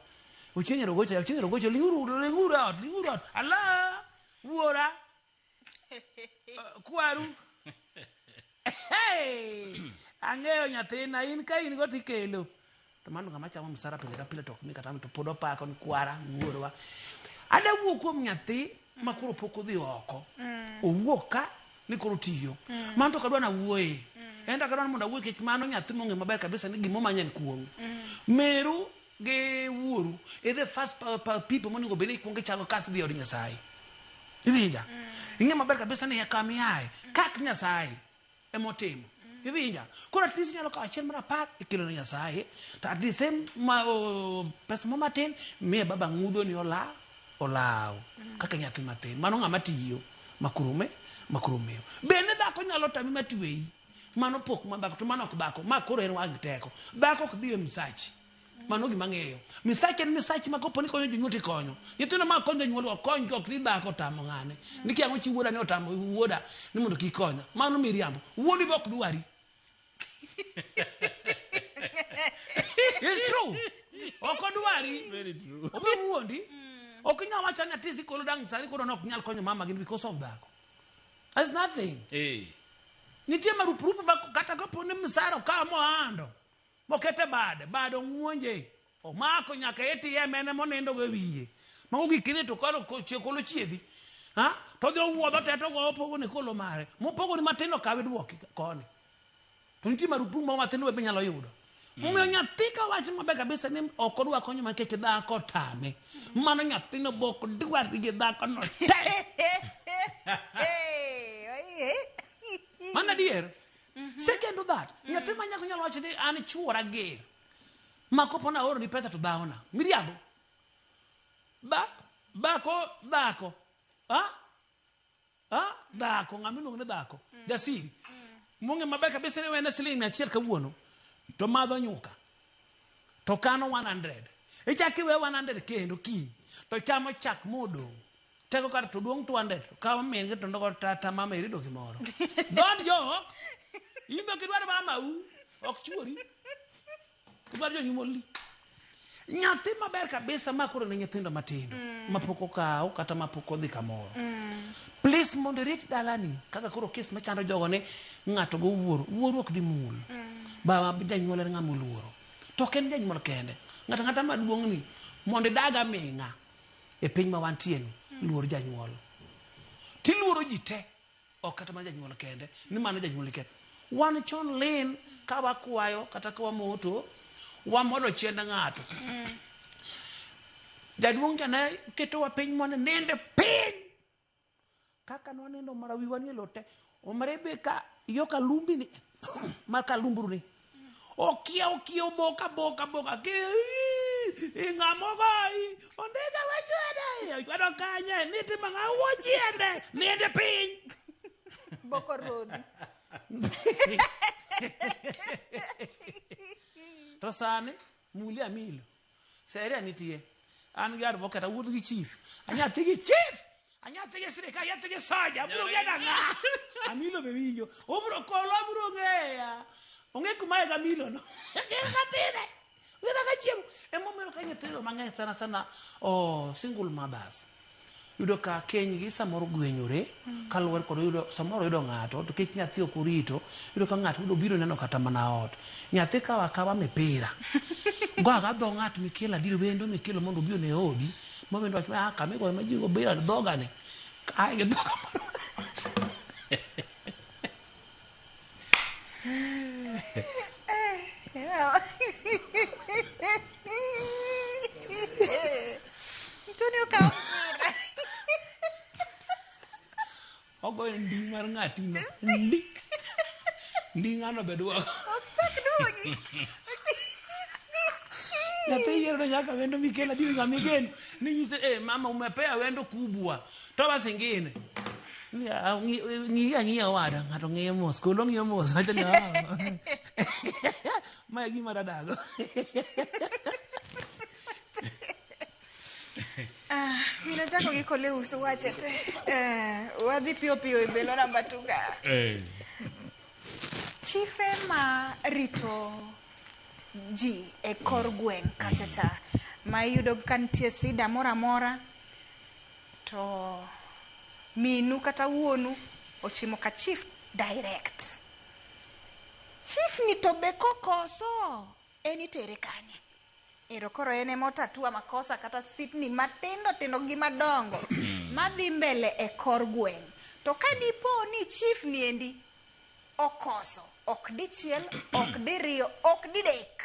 Ochieng' ero gocho, ochieng' ero gocho, ling'uru, ling'uru e ot, ling'uru e ot. Ala, wuora. Kwaru. Hey! Ang'eyo nyathina, in ka in go tikelo. To mano ng'ama chamo msara pile ka pile to ok mi kata to pod opako ni kwara, wuorwa. Ada wuo kuom nyathi ma koro pok odhi oko. Owuok ka ni koro tiyo. Mano to ok adwa nawuoye. En to ok adwa ni mondo awuoye nikech mano nyathi mong'e maber kabisa ni gima omanyo en kuong'. Meru gi wuoru e the first people monego bed ni ikuongo ichako kasto idhi e od Nyasaye. Iwinja? Ing'e maber kabisa ni kama iaye, kak Nyasaye emotimo. Iwinja? Koro at least inyalo kawo achiel mar apar ikelo ne Nyasaye, to at the same ma, pesa mo matin miye baba ng'udho ni ola olaw kaka nyathi matin. Mano ng'ama tiyo makoro makoro miyo. Bende dhako nyalo tami matweyi. Mano pok ma dhako to mano ok dhako. Ma koro en wang' teko. Dhako ok dhi e msachi. Mano gima ang'eyo. Misachi en misachi ma kopo ni konyo jonyuol tikonyo. Nyithindo ma konyo jonyuol ok kony ok ni dhako otamo ng'ane. Ni kia ang'o chi wuoda ni otamo wuoda ni mondo kik konya. Mano miriambo. Wuodi be ok dwari. It's true. Ok odwari. Very true. Obe wuondi. Ok inyal wacho ni at least koro dang' sani koro ne ok nyal konyo mama gin because of dhako. There's nothing. Nitie marupurupu ma kata kapo ni msara okawo moando mokete bade bade ong'uonje omako nyaka ATM en emonindo go e wiye mago gik ni to koro kolo chiedhi ha to odhi owuodho te to go opogo ne kolo mare mopogo ni matin okaw iduoki koni to nitie marupurupu moko mathindo be nyalo yudo Omiyo nyathi ka wacho maber kabisa ni ok odwa konyo nikech dhako otame mano nyathino be ok dwar gi dhako no te. Mano adier. Second to that, nyathi ma nyako nyalo wacho ni an chuora ger. Ma kopo na aoro ni pesa to dhawona. Miriambo. Ba bako dhako. Ha? Ha? Dhako, ng'ama iluongo ni dhako. Jasiri. Mong'e maber kabisa ni wene siling 100 kawuono to madho nyuka. To kano 100. Ichak iwe 100 kendo kiny to chamo chak modong'. Teko kata to duong' 200 to kawo min gi to ndogo tata mama irido gimoro. Don't joke. In be ok idwar mamau, ok chuori. Idwar jonyuolni. Nyathi maber kabisa ma koro ne nyithindo matindo mapok okaw kata mapok odhi kamoro. Please mondo irit dalani kaka koro kes machando jogo ni ng'ato go wuoro, wuoro ok dimul. Baba janyuol en ng'ama oluoro. To ok en janyuol kende. Ng'ato ang'ata maduong' ni mondo idag aming'a e piny ma wantie ni, luor janyuol. Tiluoro ji te, ok kata mana janyuol kende, ni mano janyuol kende. Wan chon lin ka wakwayo kata ka wamoto, wamodo chiend ng'ato. Jaduong' cha ne ketowa piny mondo ninde piny. Kaka nwanindo mara wiwa nie lowo te. Omre be ka yo kalumbi ni, mar kalumburu ni. Okia okia oboka boka boka ke ng'ama ogoyi ondika wachwede ochwado kanye nitimo ang'o wuochiende ninde piny Boko rodhi. To sani muli amilo seria nitie an gi advocate awuotho gi chief anyathi gi chief anyathi gi sirikal anyathi gi soja abiro ng'eyo ang'a amilo be winjo obiro kolo abiro ng'eya ong'e kuma aye gamilo no kapidhe ong'e kaka chiemo emomiyo ka nyithindo mang'eny sana sana oh, single mothers yudo ka keny gi samoro gwenyore kaluwore kod yudo samoro yudo ng'ato to kech nyathi ok orito yudo ka ng'ato yudo biro neno kata mana ot nyathi kawa akawa mipira go aga dho ng'at mikelo adier wendo mikelo mondo obi one odi ma wendo wach ah kama igoyo ma ji go bira dhogani ae gi dhoga moro Mtoni okawo mpira. ogoyo ndi mar ng'atino ndi ndi ng'ano be duoko Ok chak duogi. nyathi yiero ne nyaka wendo mikelo adier ng'ama igeno ninyise eh mama umepea wendo kubwa toa zingine Ni, ah, ng'i ang'iya owada ng'ato ng'iyo mos kolo ng'iyo mos wacho ni ah ma e gima dadago Ah, mina chako gi Koleus wache te. Wadhi piyo piyo e belo namba tuga. Chife ma rito ji e kor gweng' kacha cha ma iyudo ka nitie sida moro amora to minu kata wuonu ochimo ka chief direct. Chief ni to be kokoso en itere kanye? Ero koro en ema otatua makosa kata sitni matindo tindo gi madongo madhi mbele e kor gweng'. To ka dipo ni chief ni endi okoso, ok dichiel, ok diriyo, ok didek,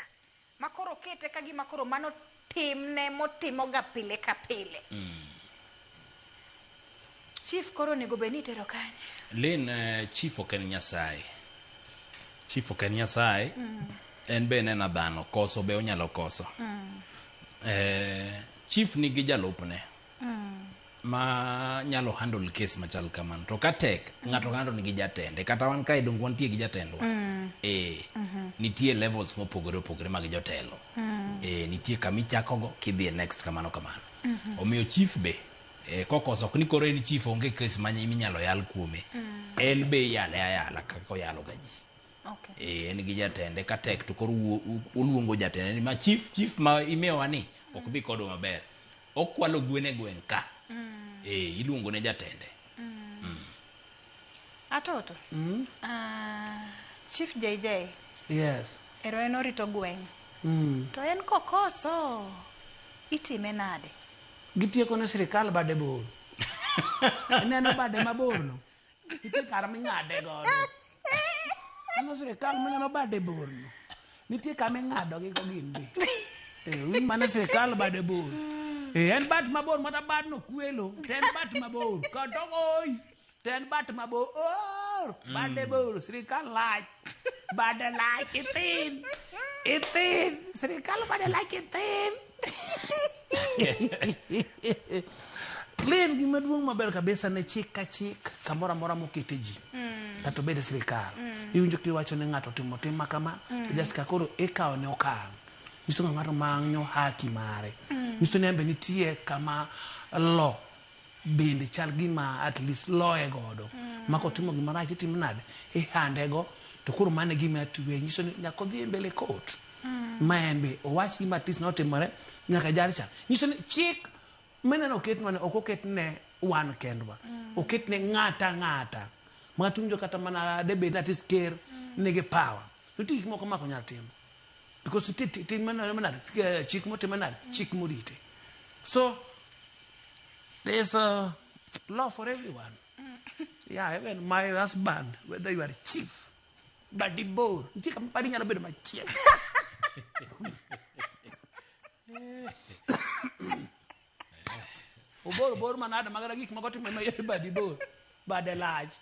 ma koro kete ka gima koro mano timne motimoga pile ka pile. Chief koro onego bed ni itero kanye? Lin, chief ok en Nyasaye. Chief ok en Nyasaye. En be en ena dhano, koso be onyalo koso. Chief nigi jalupne ma nyalo handle case machal kamano. To ka tek, ng'ato ka ng'ato nigi jatende. Kata wan kae dong wantie gi jatendwa. Nitie levels mopogore opogore mag jotelo. Nitie kama ichakogo kidhi e next kamano kamano. Omiyo chief be kokoso ok ni koro en chief onge case ma minyalo yal kuome. En be iyale ayala kaka oyalo ga ji. En gi jatende ka tek to koro oluongo jatende ni ma chief, chief ma imiyowa ni ok dhi kodwa maber. Okwalo gwen e gweng' ka. Iluongo ne jatende. Atoto. Chief JJ. Yes. Ero en orito gweng'. To en kokoso itime nade? Gitieko ne sirikal bade bor. Ineno bade mabor no? Nitie kar ming'ade godo. Ineno sirikal mineno bade bor no? Nitie kama ing'ado gi go gin be. Mana sirikal bade bor. En bat mabor mata badno kwelo, to en bat mabor. Kata oi, to en bat mabor. Bade bor, sirikal lach. Bade lach ithin. Ithin, sirikal bade lach ithin. Lin gima duong' maber kabisa ne chik ka chik kamoro amora mokete ji. Kata obed e sirikal. Iwinjo kiwacho ni ng'ato otimo tim ma kama, to just ka koro ikawo ne okang'. Nyiso ni ng'ato manyo haki mare. Nyiso ni en be nitie kama lo bende chal gima at least loye godo. Ma kotimo gima rach itimo nade? Ihande go. To koro mano e gima twe. Nyiso ni nyaka odhi e mbele court. Ma en be owach gima at least notimore nyaka jar cha. Nyiso ni chik mineno oketnwa ni ok oketne wan kendwa. Oketne ng'ata ng'ata. Ma tunjo kata mana debed ni at least ker nigi power. Nitie gik moko ma ok onyal timo. Because nitie tim manade, chik motime nade, chik morite. So there's a law for everyone. Yeah, even my husband, whether you are chief, badi bor, nitie kama badi nyalo bedo machiek. Obor bor manade magara gik moko timo ma badi bor, bade lach.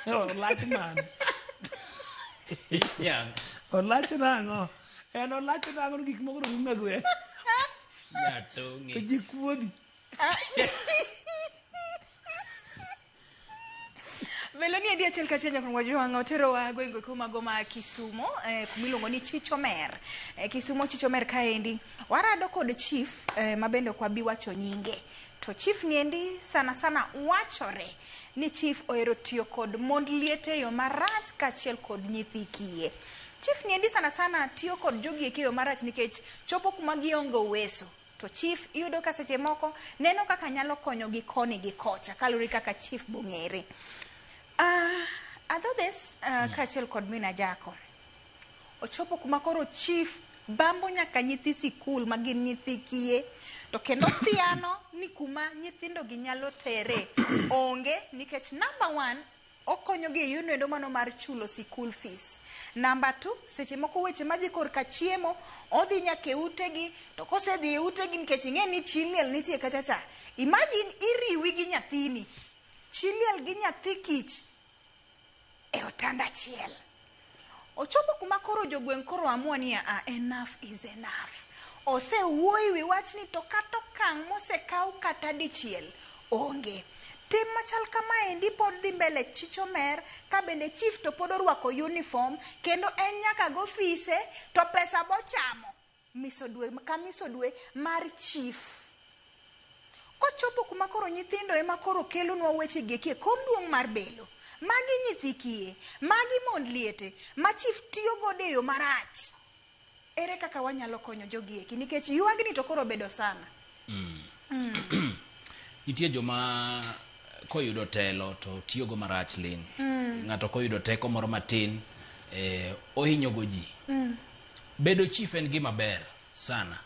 Olach mane. Yeah. Olach nang'o? En olach nang'o gik moko rume gweng'. Jatong'e. To ji kuodhi. Meloni endi achiel kachiel nyaka wajwang'a oterowa gwenge kumago ma Kisumo, kumiluongo ni Chichomer. Kisumo Chichomer kaendi warado kod chief ma bende ok wabi wacho nyinge. To chief ni endi sana sana wachore ni chief ohero tiyo kod mond liete e yo marach kaachiel kod nyithi kiye. Chief ni endi sana sana tiyo kod jogi eki e yo marach nikech chopo kuma gionge uweso. To chief iyudo ka seche moko neno kaka nyalo konyogi koni gi kocha kaluwore kaka chief bong'ere. Adhodhes kaachiel kod Mina Jako. Ochopo kuma koro chief bambo nyaka nyithi sikul ma gin nyithi kiye to kendo thiano ni kuma nyithindo gi nyalo tere onge nikech number 1 okonyogi e yorno endo mano mar chulo sikul fees. Number 2 seche moko weche madhi korka chiemo odhi nyaka e utegi to kosedhi e utegi nikech ing'e ni chi liel nitie kacha cha. Imagine iriwi gi nyathini, chi liel gi nyathi kich e otanda achiel. Ochopo kuma koro jogweng' koro amua ni enough is enough. Osewuoyo ewi wachni to kata okang' mosekaw kata dichiel onge. Tim machal kamaendi pod dhi mbele Chichomer ka bende chief to pod orwako uniform kendo en nyaka go ofise to pesa bochamo miso dwe ka miso dwe mar chief. Kochopo kuma koro nyithindo ema koro kelonwa weche gi eki e kom duong' mar belo. Magi nyithi kiye, magi mond liete, ma chief tiyo godo e yo marach. Ere kaka wanyalo konyo jogi eki? Nikech ywagni to koro obedo sana. Nitie joma koyudo telo to tiyogo marach Lin. Ng'ato koyudo teko moro matin, ohinyogo ji. Bedo chief en gima ber sana.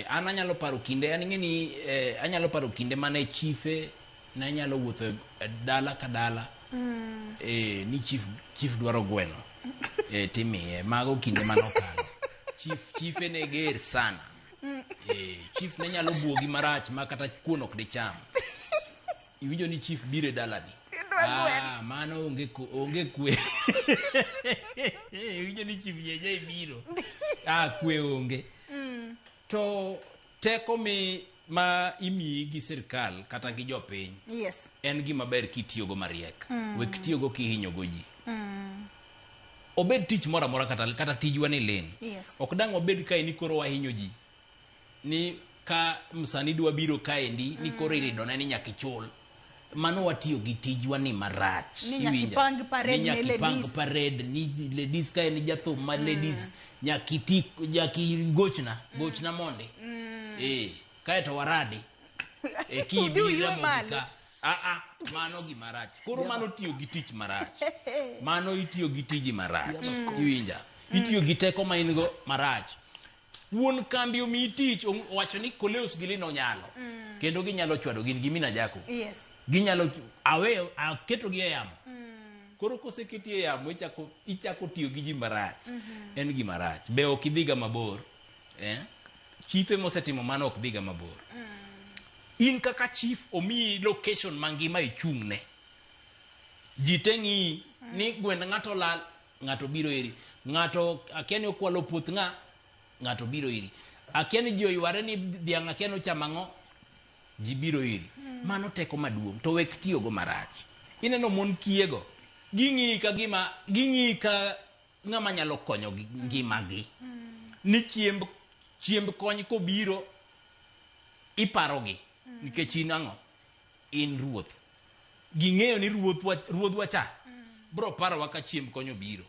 An anyalo paro kinde, an ing'e ni anyalo paro kinde mane chife ne anyalo wuotho e dala ka dala. Ni chief dwaro gweno. Timiye. Mago kinde mane okalo. Chife ne ger sana. Chief ne nyalo buogi marach ma kata kuon ok dicham. Iwinjo ni chief biro e dalani. Idwa gwen. Ah, mano onge onge kwe. Iwinjo ni chief jeje biro. Ah, kwe onge. To teko mi ma imiyi gi sirkal kata gi jopiny Yes. en gima ber kitiyogo mariek. Wek tiyogo kihinyogo ji. Obed tich moro amora kata tijwa ni lin. Yes. Ok dang' wabed kae ni koro wahinyo ji. Ni ka msanii dwa biro kaendi ni koro iridone ni nyaka ichul. Mano watiyo gi tijwa ni marach. Ni nyaka Iwinja? ipang parade Ni nyaka ne ipang ladies. parade ni ladies ka en jathum ma ladies nyaka iti nyaka igochna gochna mondi. Eh, kaeto waradi. E Udhi kibira uywe mondi malo. ka. Ah ah, mano gima rach. Koro mano tiyo gi tich marach. Mano itiyo gi tiji marach. Iwinja? Itiyo gi teko ma in go marach. Wuon kambi omiyi tich owacho ni Koleus gi Lino nyalo. Kendo ginyalo chwado gin gi Mina Jako. Yes. Ginyalo aweyo aketogi e yamo. Koro koseketi e yamo ichako tiyo gi ji marach. En gima rach. Be ok idhiga mabor. Eh? Chife mosetimo mano ok dhiga mabor. In kaka chief omiyi location mangima ichung'ne. Ji te ng'iyi ni gwend ng'ato olal, ng'ato biro iri. Ng'ato akia ni okwalo puoth ng'a, ng'ato biro iri. Akia ni ji oyware ni dhiang' akia ni ochamo ang'o, ji biro iri. Mano teko maduong' to wek tiyogo marach. Ineno mon kiego, ging'iyi ka gima ging'iyi ka ng'ama nyalo konyo gi ngimagi. Ni chiemb kony kobiro iparogi nikech in ang'o? In ruoth. Ging'eyo ni ruodhwa cha bro parowa ka chiemb kony obiro.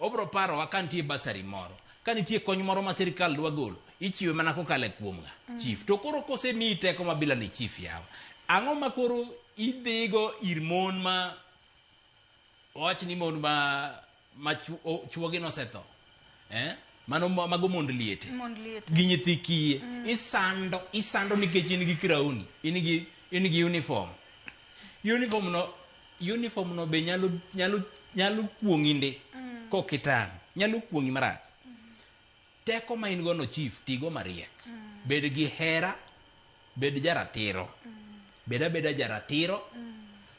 Obro parowa ka nitie basari moro. Ka nitie kony moro ma sirikal dwa golo, ichiwe mana kokalo kuom ng'a? Chief. To koro kosemiyi teko ma bila ni chief yawa. Ang'o ma koro idhigo ir mon ma wach ni mon ma chuogi nosetho? Eh? Mano mago mond liete. Mond liete. Gi nyithi kiye. Isando nikech in gi krauni, in gi uniform. Uniform no be nyalo kuong'i ndi kokitang', nyalo kuong'i marach. Teko ma in go no chief, tigo mariek. Bed gi hera, bed jaratiro. Bed abeda jaratiro.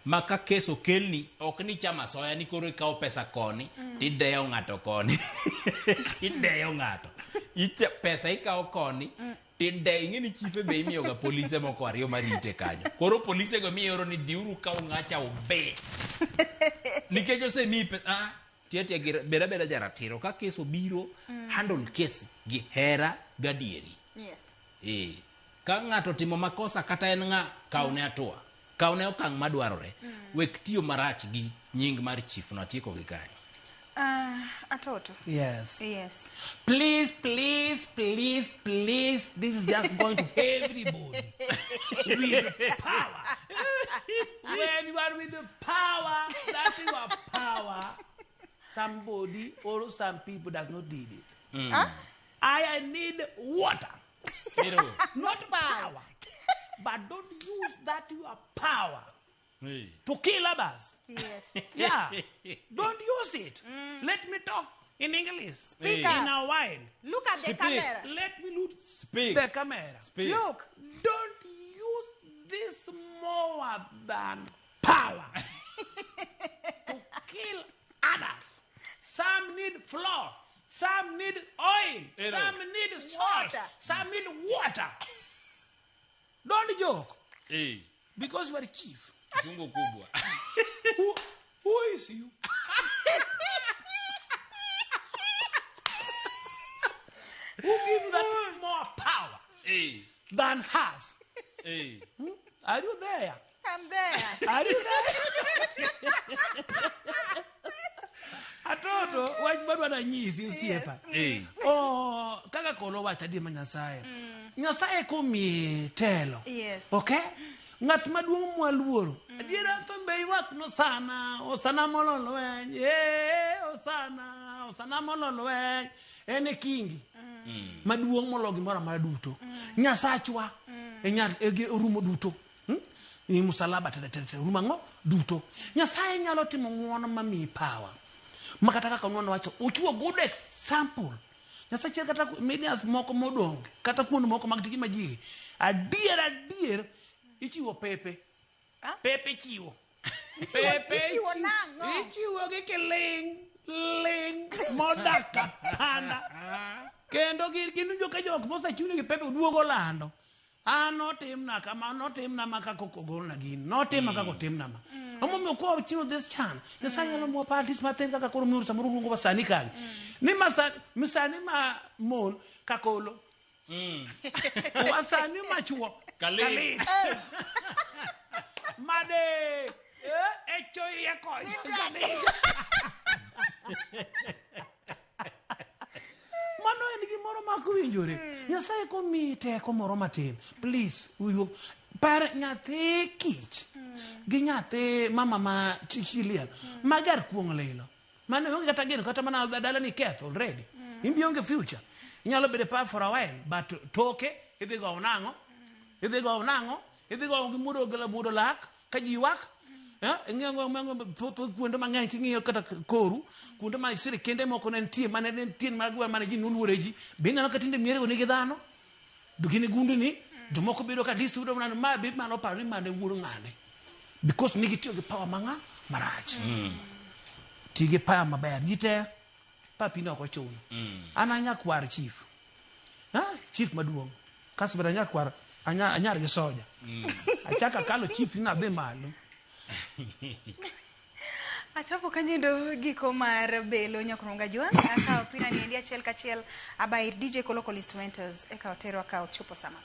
Ma ka kes okelni, ok ni cham asoya ni koro ikawo pesa koni, tideyo ng'ato koni. Ideyo ng'ato. Pesa ikawo koni, tideyo. Ing'e ni chife be imiyoga polise moko ariyo marite kanyo. Koro polise go mioro ni dhiuru kaw ng'acha obe. Nikech osemiyi pesa, tiyo gi bed abeda jaratiro. Ka kes obiro, handle case gi hera gadieri. Yes. Ka ng'ato timo makosa kata en ng'a, kawne hatua. Kawne okang' madwarore. Wek tiyo marach gi nying mar chief no, atieko gi kanyo. Atoto. Yes. Yes. Please, please, please, please. This is just going to everybody. With the power. When you are with the power, that is your power. Somebody or some people does not need it. Huh? I need water. Zero. Not power. But don't use that your power to kill others. Yes. Yeah. Don't use it. Let me talk in English. Speak In up. a while. Look at the Speak. camera. Let me look Speak. the camera. Speak. Look. Don't use this more than power to kill others. Some need flour. Some need oil. Hello. Some need salt. Water. Some need water. Don't joke. Hey. Because you are a chief. Kizungu kubwa. Who is you? Who give you that more power than has? Hey. Are you there? I'm there. Are you there? Atoto, wach madwa nanyisi osiepa. Hey. Oh, kaka kolo wacho adier ma Nyasaye. Nyasaye komiyi telo. Yes. Okay? Ng'at maduong' mwaluoro. Adiera thumbe ywak no sana, osana molo lweny. Osana, osana molo lweny. En e kingi. Maduong' molo gimoro amora duto. Nyasachwa e orumo duto. Ni musalaba tere tere tere orumo ang'o? Duto. Nyasaye nyalo timo ng'uono mamiyi power. Ma kata kaka nwa wacho, ochiwo good example. Nyasaye chier kata medias moko modong', kata kuond moko mag tije ma ji. Adier adier ichiwo pepe. Pepe chiwo. Ichiwo- ichiwo nang'o? Ichiwo gi kiling ling modak apanda. Kendo gin jo ka jok mosechiwnegi pepe duogo lando. An notimna kama, notimna ma kaka ok ogolna gini, notima kaka otimna ma. Omomiyo ka wachiwo this chance, Nyasaye nyalo miyowa parties mathin kaka koro miyo samoro luongo wa sani kagi. Ni masani ma mon kakolo. Wasani machuo. Kalin. Made. Echo iye kocha. Mano en gimoro ma ok owinjore. Nyasaye komiyi teko moro matin, please, uyo par nyathi kich gi nyathi mama ma chi liel ma gar kuong' lilo. Mano onge kata geno kata mana dala ni ketho already. In be onge future. Inyalo bedo e pap for a while, but toke idhi gowo nang'o? Idhi gowo nang'o? Idhi gowo gi muodo lak ka ji ywak? Ing'eyo thoth kuonde mang'eny king'iyo kata koru kuonde ma sirikende moko ne nitie mane nitie mag gweng' mane ji noluore ji be ineno ka tinde mierego nigi dhano gin gundni jomoko bedo ka dis yudo mana ma be mano paro ni mane wuod ng'ane because nigi tiyo gi power mang'a marach. Ti gi power maber ji te papi ne ok ochuno. An anyakwar chief. Chief maduong' kasto bende anyakwar anyar gi soja. Achako akalo chief ni nadhi malo. Achopo kanyo giko mar belo nyakuronga jwang' akawo pina niendi achiel kachiel abair DJ Kolokol Instrumentals eka otero akawo chopo sama.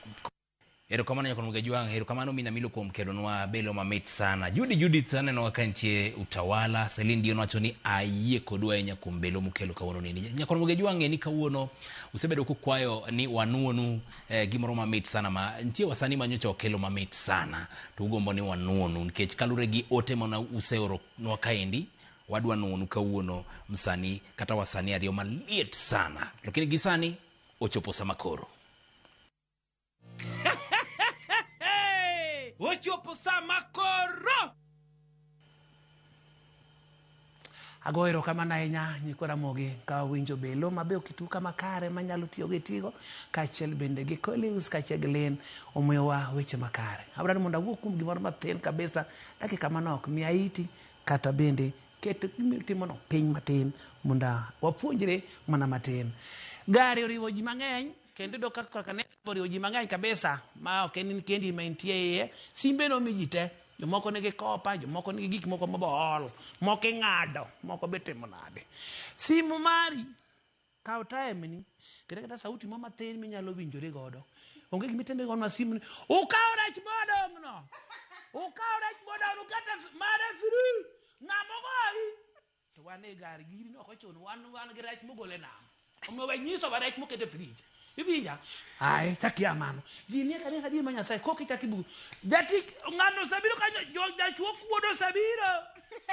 Erokamano nyakuronga jwang', erokamano mina Milo kuom kelonwa belo mamit sana. Judith aneno ka nitie Utawala, Celine Dion wacho ni ayie kodu ahinya kuom belo mukelo kawuono nini. Nyakuronga jwang' ni kawuono usebedo kukwayo ni wanuonu gimoro mamit sana ma nitie wasanii manyocha okelo mamit sana to ugombo ni wanuonu nikech kalure gi ote mana useoronwa kaendi wadwa nuonu kawuono msanii kata wasanii ariyo maliet sana, lakini gi sani ochopo sama koro. Ochopo sama koro. Ago erokamano ahinya nyikwa Ramogi ka winjo belo mabe okituka makare manyalo tiyo gi tigo kaachiel bende gi Collins kaachiel gi Lynn omiyowa weche makare. Abiro ni mondo awuo kuom gimoro mathin kabisa dakika manok miya iti kata bende ket gima itimono piny matin mondo wapuonjre mana matin. Gari oriwo ji mang'eny kendo iyudo ka kaka ne oriwo ji mang'eny kabisa ma ok en kendi ma intie iye simbe nomi ji te. Jomoko nigi kopa, jomoko nigi gik moko mabool, moko ing'ado, moko be timo nade. Simu mari, kaw time ni, kata kata sauti mo mathin minyalo winjori godo. Onge gima itende godo ma simu ni, ukaw rech modong' no, ukaw rech modong' ukete mare free, ng'ama ogoyi. To wan e gari gini ok ochuno, wan gi rech mogol e nam. Omiyo we nyisowa rech moket e fridge. Iwinja? Ai, chakia mano. Ji nie kanisa di ma Nyasaye kok ichak ibu. Jatich ng'ano osebiro kanyo, jachuo kuodo osebiro.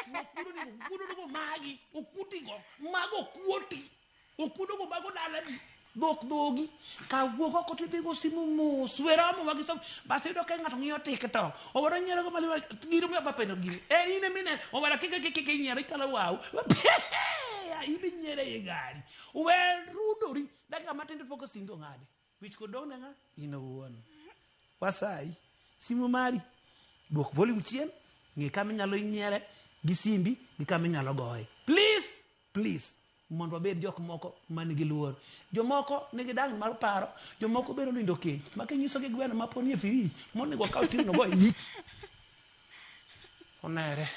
Okuodo ni okuodo go magi, okuti go, mago okuoti. Okuodo go mago dalani. Dhok dhogi. Ka wuok oko tidhi go simu mos. Weromo wagi som. Bas iyudo ka ng'ato ng'iyo TikTok. Owado nyiero go mali giro miyo papenjo gini. Eh in emine. Owado kike kike kike nyiero ikalo wau. Ibi nyiero ei gari. We rudori. Dakika matin to pok simbi ong'adi. Wich kod dong' ne ng'a? In owuon. Wasayi. Simu mari. Duok volume chien. Ng'i kama inyalo nyiere gi simbi gi kama inyalo goye. Please, please. Mondo wabed jok moko man gi luor. Jomoko nigi dang' mar paro, jomoko bende onindo kech. Ma kinyisogi gweno ma pod nie firij, monego okaw simu no go e it. Onere.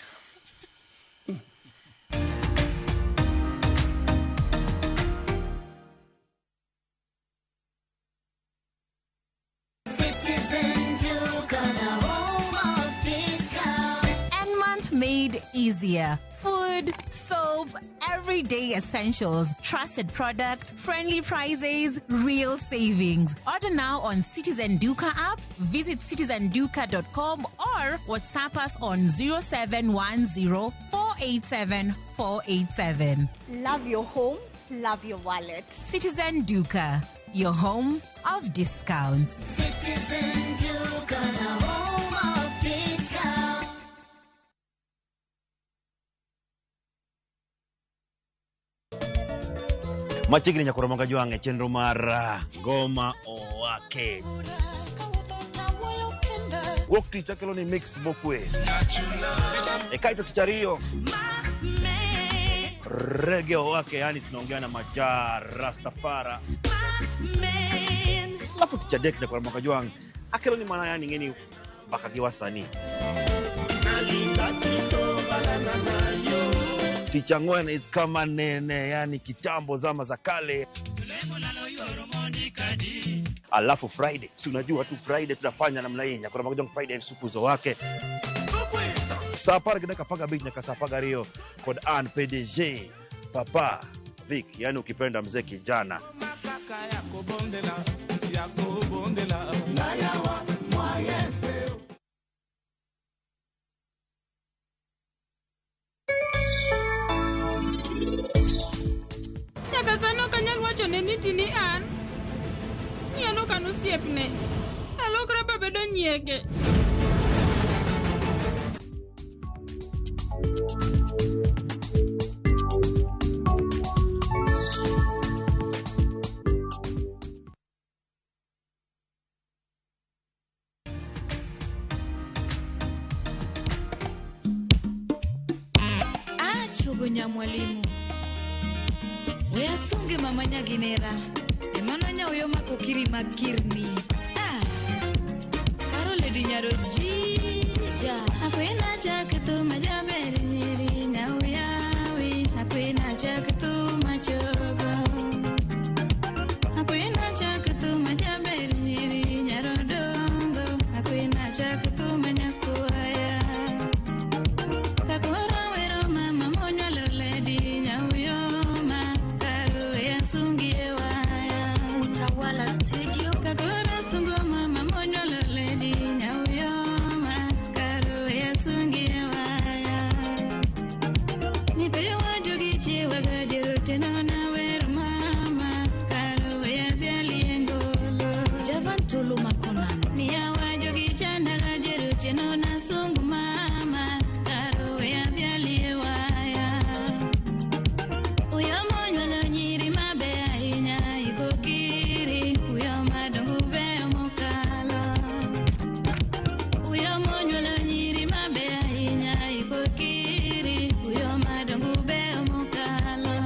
Citizen Duka, the home of discount. And month made easier. Food, soap, everyday essentials, trusted products, friendly prices, real savings. Order now on Citizen Duka app, visit citizenduka.com or WhatsApp us on 0710 487 487. Love your home, love your wallet. Citizen Duka, your home of discounts. Citizen Duka, the home of discount. Machiegni nyakoro moga jwang' e chenro mar Ngoma Owake. Wuok tich akelo ni mix mokwe. E kaito tich ariyo rege wake, yani tunaongea na Majaa Rastafara. Alafu tich adek nyakwar Ramogi Ajwang' akelo ni mana yani ng'eni mbaka gi wasanii. Tich ang'wen is kama nene, yani kitambo, zama za kale. Alafu Friday, si unajua tu Friday tunafanya namna hii, nyakwar Ramogi Ajwang' Friday supuzo wake saa 10 gi dakika 15 nyaka saa 12 kod an PDG Papa Vic, yani ukipenda mzee kijana. Nyaka sani ok anyal wachone ni tini an. Ni an ok an osiepne. Alokra babedo nyieke. Achogo nyamwalimu weasunge mama nyaginera emano nyauyo mako kiri makirni ah, Karoledi nyaro jija Akwena chak thum majaber nyiri nyauyawi Akwena chak thum machogo Akwena chak thum majaber nyiri nyarodongo Akwena chak thum manyakwaya Kakoro wero mama monywalo ledi nyauyoma Karuwe asungi e waya Utawala Studio Kakoro sungo mama monywalo ledi nyauyoma Karuwe asungi e waya Nyithiwa jogi chiwa gadier otieno na wer mama Karuwe adhiali e ngolo Javan Tolo Makonano Niyawa jogi chanda gadier otieno na sungu mama Karuwe adhiali e waya Uyo monywolo nyiri mabeyo ahinya ikokiri Uyo madongo beyo mokalo Uyo monywolo nyiri mabeyo ahinya ikokiri Uyo madongo beyo mokalo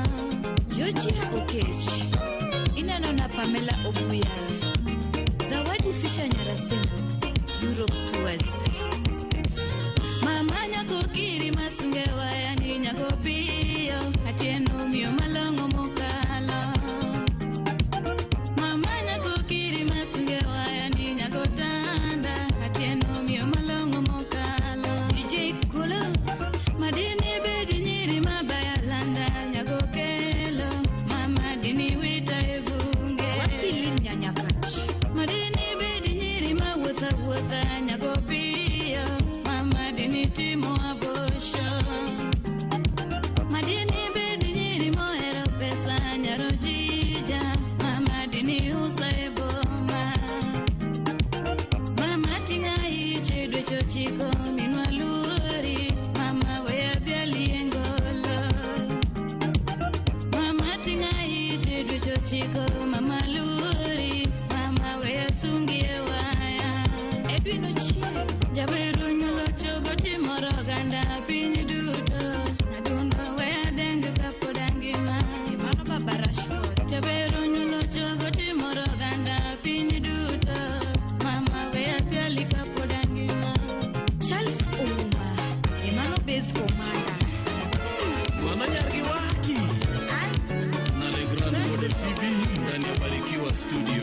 Georgia Okech ineno na Pamela Obuya Zawadi Fisher Nyarasembo Europe Tours Mama nyako kiri masunge waya ni nyako piyo Atieno miyo malong'o mokalo Mama nyako kiri masunge waya ni nyako tanda Atieno miyo malong'o mokalo DJ Kulu Madini bedi nyiri mabaya landa nyako kelo Mama dini wita e bunge Wakili Nyanyakach Madini bedi nyiri mawuotha wuotha nyako piyo Mama dini timo abosho Madini bedi nyiri mohero pesa nyaro jija Mama dini uso e boma Mama ting'a ich e dweche ochiko minwa luori Mama weya dhiali e ngolo Mama ting'a ich e dweche ochiko mama luori Mama weya sungi e waya Edwin Ochieng Jaber onyuolo chogo timoro oganda piny duto Adundo weya denge kapod angima Mano Baba Rashford Jaber onyuolo chogo timoro oganda piny duto Mama weya dhiali kapod angima Charles Ouma Emano Base Commander Mama Nyargi Waki na Le Grand Mode Phoebe ndani ya Barikiwa Studio.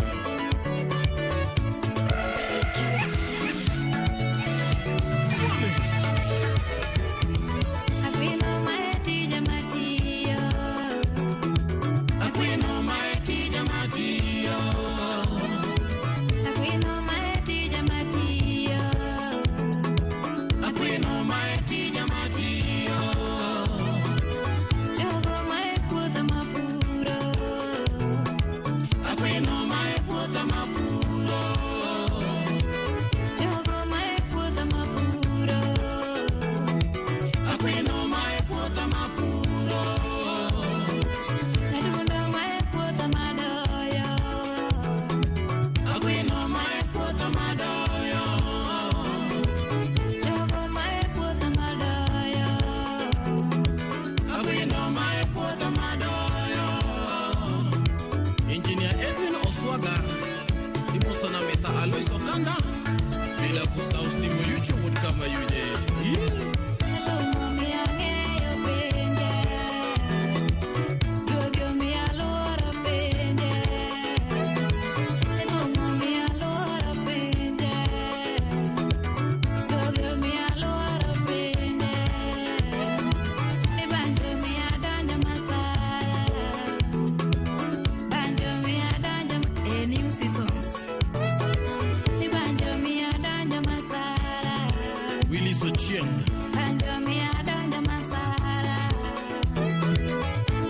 Ochieng. Banjo miya donjo masara.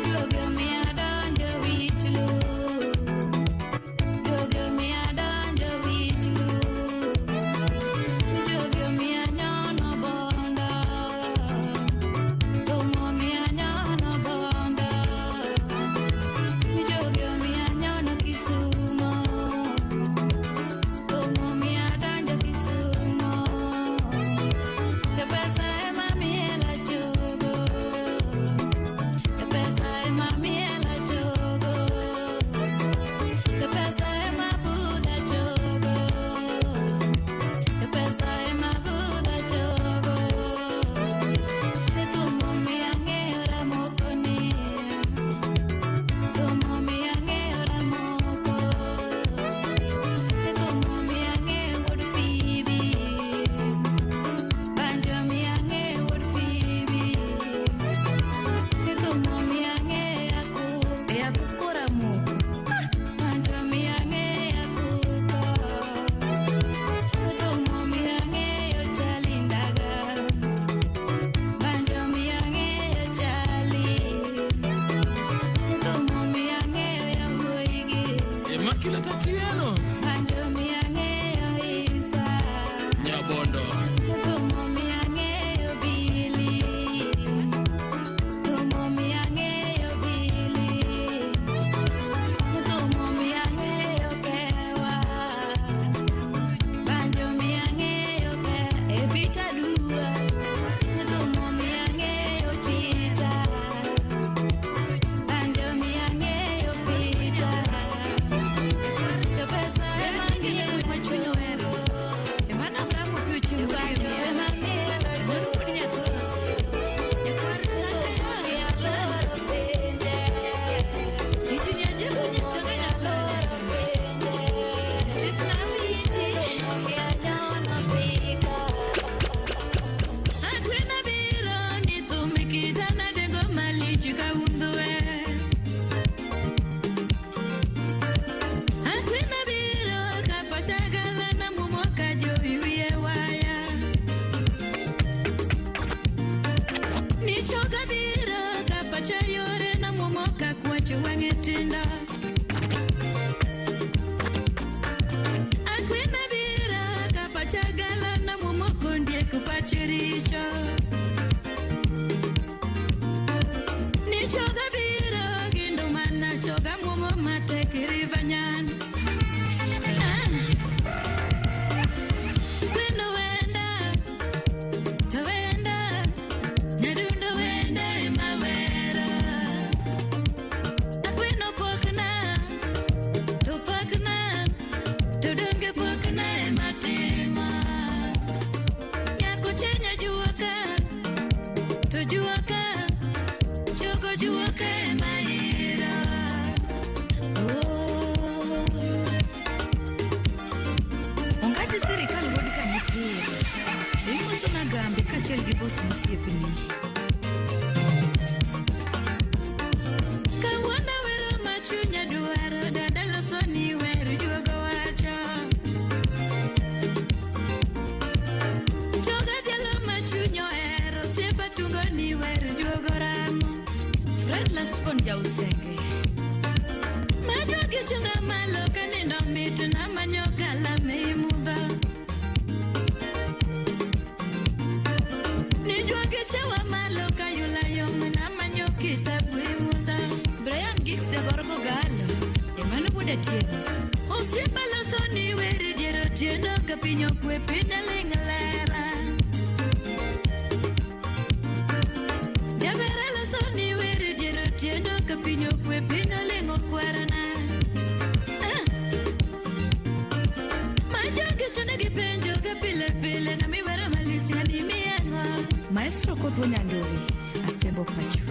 Jogo miya donjo wich lum. Jogo miya donjo wich lum. Jogo miya nyono bondo. Tomo miya nyono bondo. Jogo miya nyono Kisumo. Tomo miya donjo Kisumo. Te pesa ema miela chogo. Te pesa ema miela chogo. Te pesa ema buda chogo. Te pesa ema buda chogo. Ne tumo miya ng'eyo ramoko ni. Tumo miya ng'eyo ramoko. Ne tumo miya ng'eyo wuod Phoebe. Banjo miya ng'eyo wuod Phoebe. Ne tumo miya ng'eyo akuko. E akuko ramoko. Banjo miya ng'eyo akuko. Ne tumo miya ng'eyo chali ndaga. Banjo miya ng'eyo chali. Tumo miya ng'eyo yawuoyigi. Immaculate Atieno. Banjo miya ng'eyo Isa. Nyabondo. Tumo miya ng'eyo Billy. Tumo miya ng'eyo Billy. Tumo miya ng'eyo Kewa. Banjo miya ng'eyo Ke e Peter Dua. Tumo miya ng'eyo Peter. Banjo miya ng'eyo Peter. To pesa ema ng'iewo ma chuny ohero. Emana Abraham opiyo chieng' banjo ema mielo wuod nyakosti. Nyakwar Saka aloro penje. Injinia Jego Nyachanga nyaloro penje. Sipna winji miya nyono thika. Agwena biro ni thum kitana dengo malich kawundhwe. Akwena biro kapachagala na mumo ka jowi wiye waya. Nichoga biro kapacha yore na mumo ka kwacho wang'e tindo. Akwena biro kapachagala na mumo kondiek pache richo. Nichoga biro gindo mana choga mumo matek rivanyan. Kweno wenda, to wenda, nyadundo wenda ema wera. Akweno pokna, to pokna, to donge pokna ema tima. Nyako chenya juoka, to juoka, chogo juoka ema ira. Oh. Ongati sirikal wuod Kanyapur. Imoso nagambe kaachiel gi bos mosiepni. Kawuono wero ma chunya dwaro, dada loso ni wer juogo wacho. Choga jalo ma chuny ohero, osiepa tungo ni wer juogo ramo. Fred Lastborn Jausenge. Majogi chunga malo kanindo mit namanyo kalam ei mudho. Nijuogi chewa malo kayula yom namanyo kitabu ei mudho. Brian Giggs jagorgo galo. Emmanuel wuod Atieno. Osiepa loso ni wer dier otieno ka piny okwe piny aling' lera. Jaber aloso ni wer dier otieno ka piny okwe piny oling' okwarana. Ah. Ma jogi chana gi penjo ga pile pile ng'ami wero malich ng'ani miya ang'o. Maestro Kothwo Nyandori. Asembo pacho.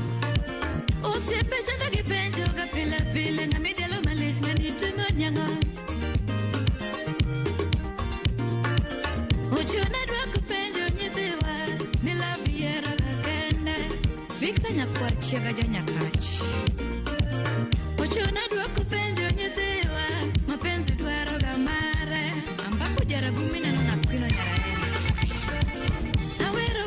Osiepe chanda gi penjo ga pile pile ng'ami dhialo malich ng'ani timo nyang'o. Ochuna dwoko penjo nyithiwa ni love yiero ga kende. Victor Nyakwar Chiega Janyakach. Ochuna dwoko penjo nyithiwa mapenzi dwaro ga mare. Ambapo jaragumi neno na kwino nyaraera. Awero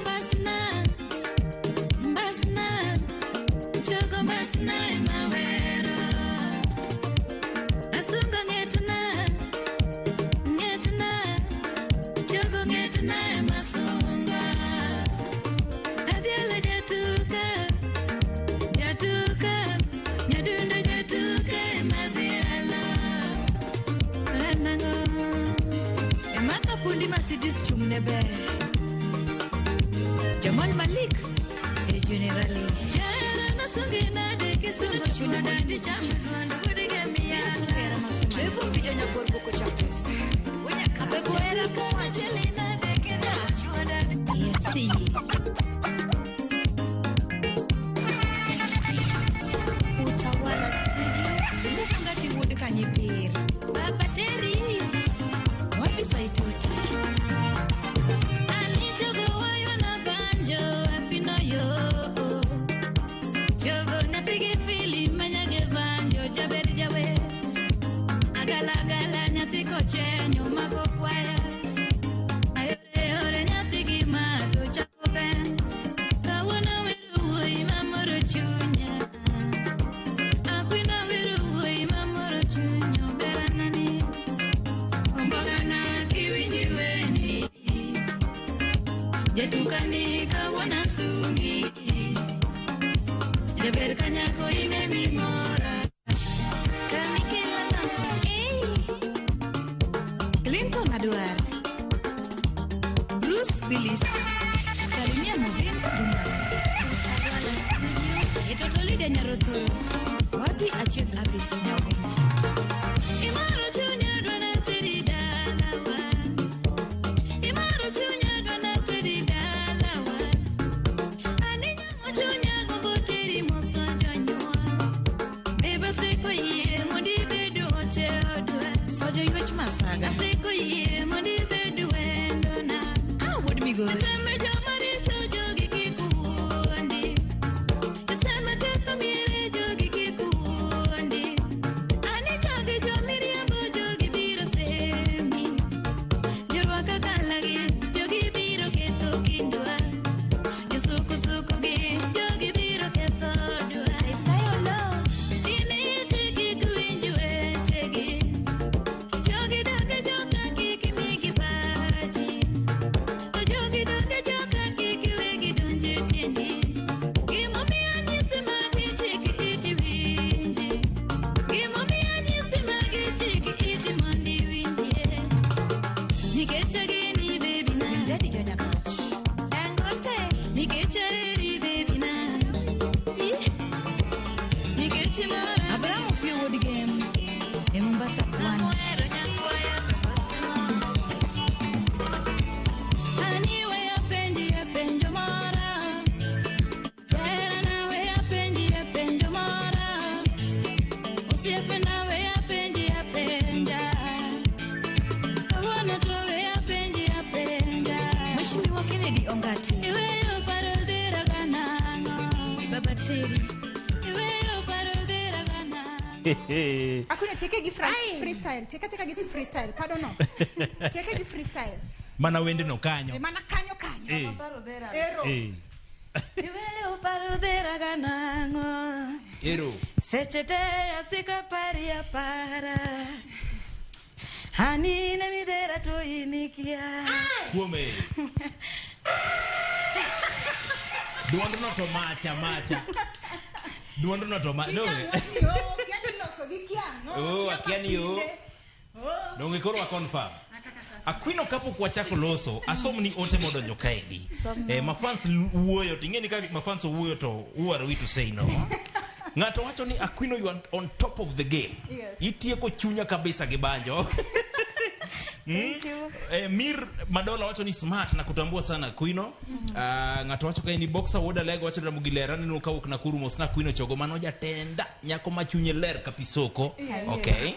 Jamal Malik e Generali. Jana nasungi nade kisungo chuda di chama duondo wudige miyala. Trevo mbijo nyakorgo kochapes. Apekwera kawacheli nade kida chuda di. Utawala Studio. Mukangati wuod Kanyipir. Baba Terry. Wapi Saitoti. Akuna teke gi freestyle, teke teke gi freestyle, pardon no. Teke gi freestyle. Mana wende no kanyo. Mana kanyo kanyo. Ero. Iweyo paro dhera ganang'o. Ero. Seche te asika pari apara. Ani ne midhera to inikia. Kuome. Duondo no to macha macha. Duondo no to ma. No. Oh, akiani yo. Donge koro wa confirm. Akwino kapok wachako loso, asom ni ote modonjo kaendi. Mafans wuoyo, ting'eni ka mafans owuoyo to who are we to say no? Ng'ato wacho ni Akwino you are on top of the game. Yes. Itieko chunya kabisa gi banjo. Thank you. Mir Madola wacho ni smart na kutambua sana Akwino. Ng'ato wacho ka ni boxer wuoda lego wacho Ramogi lera neno kawuok Nakuru mosna Akwino chogo mano jatenda nyako machunye ler kapisoko. Yeah. Okay.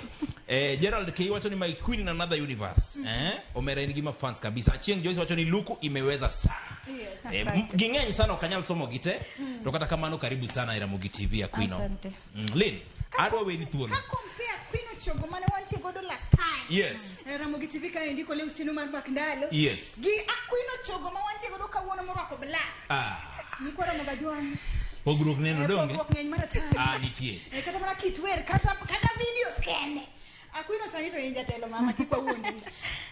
Gerald K wacho ni my queen in another universe. Omera en gima fans kabisa. Achieng Joyce wacho ni luku imeweza sana. Yes. Ging'eny sana ok anyal somo gite. To kata kamano karibu sana e Ramogi TV Akwino. Asante. Lin, adwa weni thuolo. Ka compare Akwino chogo mane wantie godo last time. Yes. Ramogi TV ka endi kole usieno mar mbak ndalo. Yes. Gi Akwino chogo ma wantie godo kawuono morwako black. Nikwa Ramogi Ajwang'. Pogruok neno donge? Pogruok ng'eny mar atari. Nitie. Kata mana kit wer, kata videos kende. Akwino sani to in jatelo mama kik wawuondi.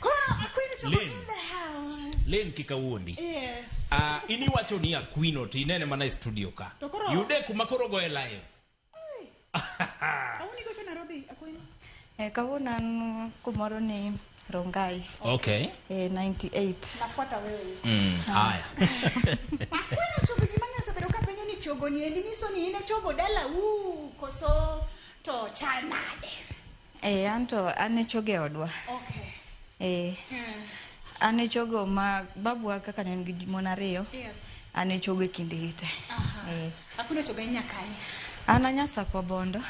Koro Akwino chogo Lin. in the house. Lin kik awuondi. Yes. In iwacho ni Akwino to inene mana e studio ka. To koro- Yude kuma koro goye live. Kawuono igocho Nairobi Akwino. Kawuono an kumoro ni Rongai. Okay. 98. Nafuata wewe. Haya. Akwino chogo ji mang'eny osebedo ka penjo ni chogo ni endi nyiso ni in e chogo dala u koso to chal nade? Anto an e chogo e odwa. Okay. An e chogo ma babwa kaka ne en gi mon ariyo. Yes. An e chogo e kindgi te. Akwino chogo en nyakanye. An anyasakwa Bondo.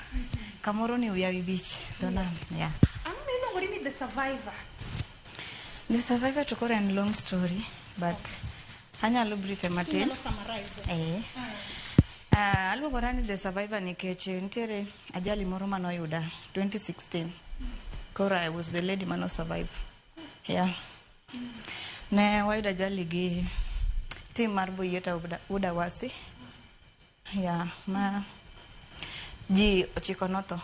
Kamoro ni Uyawi Beach, dho nam. Yeah. Ang'o miluongori ni The Survivor? The Survivor to koro en long story, but anyalo briefe matin. Inyalo summarize. Aluongora ni The Survivor nikech nitiere ajali moro manoyuda 2016. Koro I was the lady mano survive. Yeah. Ne wayudo ajali gi team mar Boyieta Udawasi. Yeah, ma ji ochiko notho,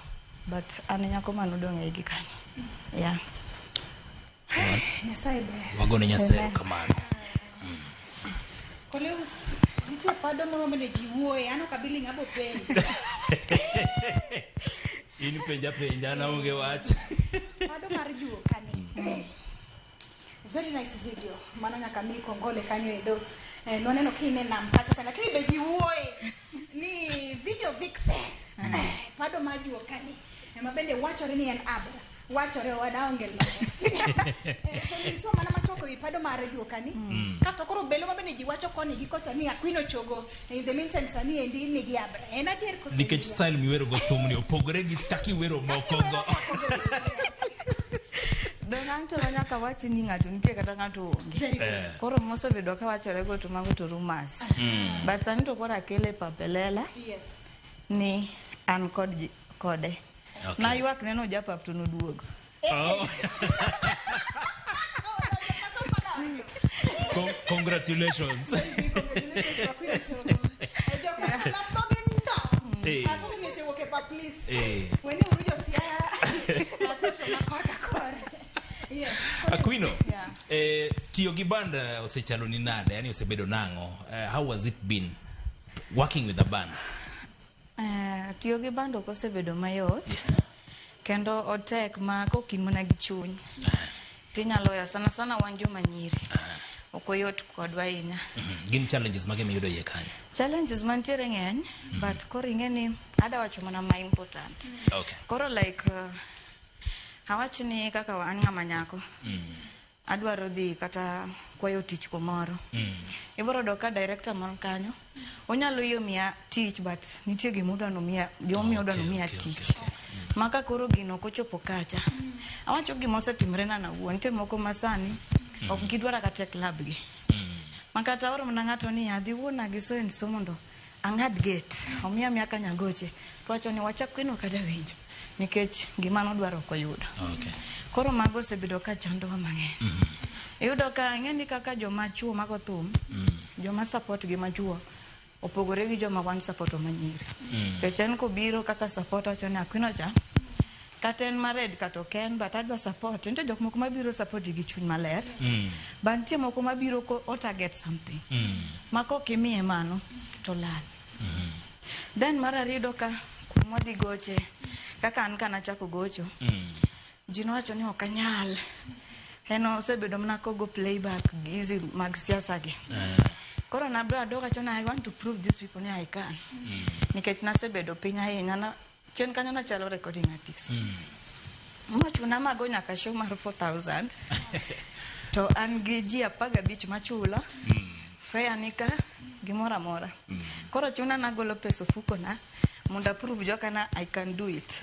but an e nyako manodong' e igi kanyo. Yeah. Nyasaye ber. Wagone Nyasaye erokamano. Koleus, nitie pado moro mane ji wuoye, an ok abi ling' abo penjo. In penja penja an aonge wach. Pado mar juo kani. Very nice video. Mano nyaka mi kongole kanyo edo. Nwaneno ka in e nam kacha cha, lakini be ji wuoye ni video vixen. Pado mar juo kani. Ema bende wachore ni en Abra. Wachore owada onge loyo. To nyiswa mana machuok ewi pado mar juo kani. Kasto koro belo ma bende ji wacho koni gi kocha ni Akwino chogo. In the meantime sani endi nigi Abra. En adier koso? Nikech style miwero go thumni opogore gi kaka iwero moko go. Dong anto nyaka wach ni ng'ato nitie kata ng'ato onge. Koro mosebedo ka wachore go to mago to rumors. But sani to koro akele papelela. Yes. Ni an kod kode. Okay. Naywak neno japap to noduogo. Oh. Congratulations. Akwino, tiyo gi band osechalo ni nade? Yani osebedo nang'o? How has it been working with the band? Tiyo gi band ok osebedo mayot. Kendo otek ma kok in mana gi chuny tinyalo ya sana sana wan joma nyiri. Ok oyot kodwa ahinya. Gin challenges mage miyudo iye kanyo? Challenges mantiere ng'eny, but koro ing'e ni ada wacho mana ma important. Okay. Koro like awach ni kaka an ng'ama nyako. Adwaro dhi kata kwayo tich kumoro. Ibiro yudo ka director man kanyo onyalo yie miya tich, but nitie gima odwa nomiya, gimomiyo odwa nomiya tich. Ma ka koro gino ok ochopo kacha. Awacho gima osetimore na awuon, nitie moko ma sani ok gidwara kata e club gi. Ma kata aoro mana ng'ato ni adhi wuona gi so and so mondo ang'ad gate, omiya miya kanyagoche. To wacho ni wach Akwino ok adwa winjo nikech gima nodwaro ok oyudo. Okay. Koro mago osebedo ka chandowa mang'eny. Iyudo ka ing'e ni kaka joma chuo mago thum, joma support gi machuo opogore gi joma wan support ma nyiri. Nikech en kobiro kaka support wacho ni Akwino cha kata en mared kata ok en, but adwa support. Nitie jok moko mabiro support gi chuny maler. But nitie moko mabiro ko o target something. Ma kok imiye mano to lal. Then mar ariyo iyudo ka kuma wadhi goche, kaka an kanachako gocho, ji nowacho ni ok anyal. En osebedo mana kogo playback gi hizi mag siasa gi. Koro nabiro adok awacho ni I want to prove these people ni I can. Nikech nasebedo piny ahinya na chien kanyo nachalo recording artist. Mochuna mago nyaka show mar 4000. To an gi ji 15 machulo. Fare ni ka gimoro amora. Koro chuna nagolo pesa ofuko na mondo approve joka na I can do it.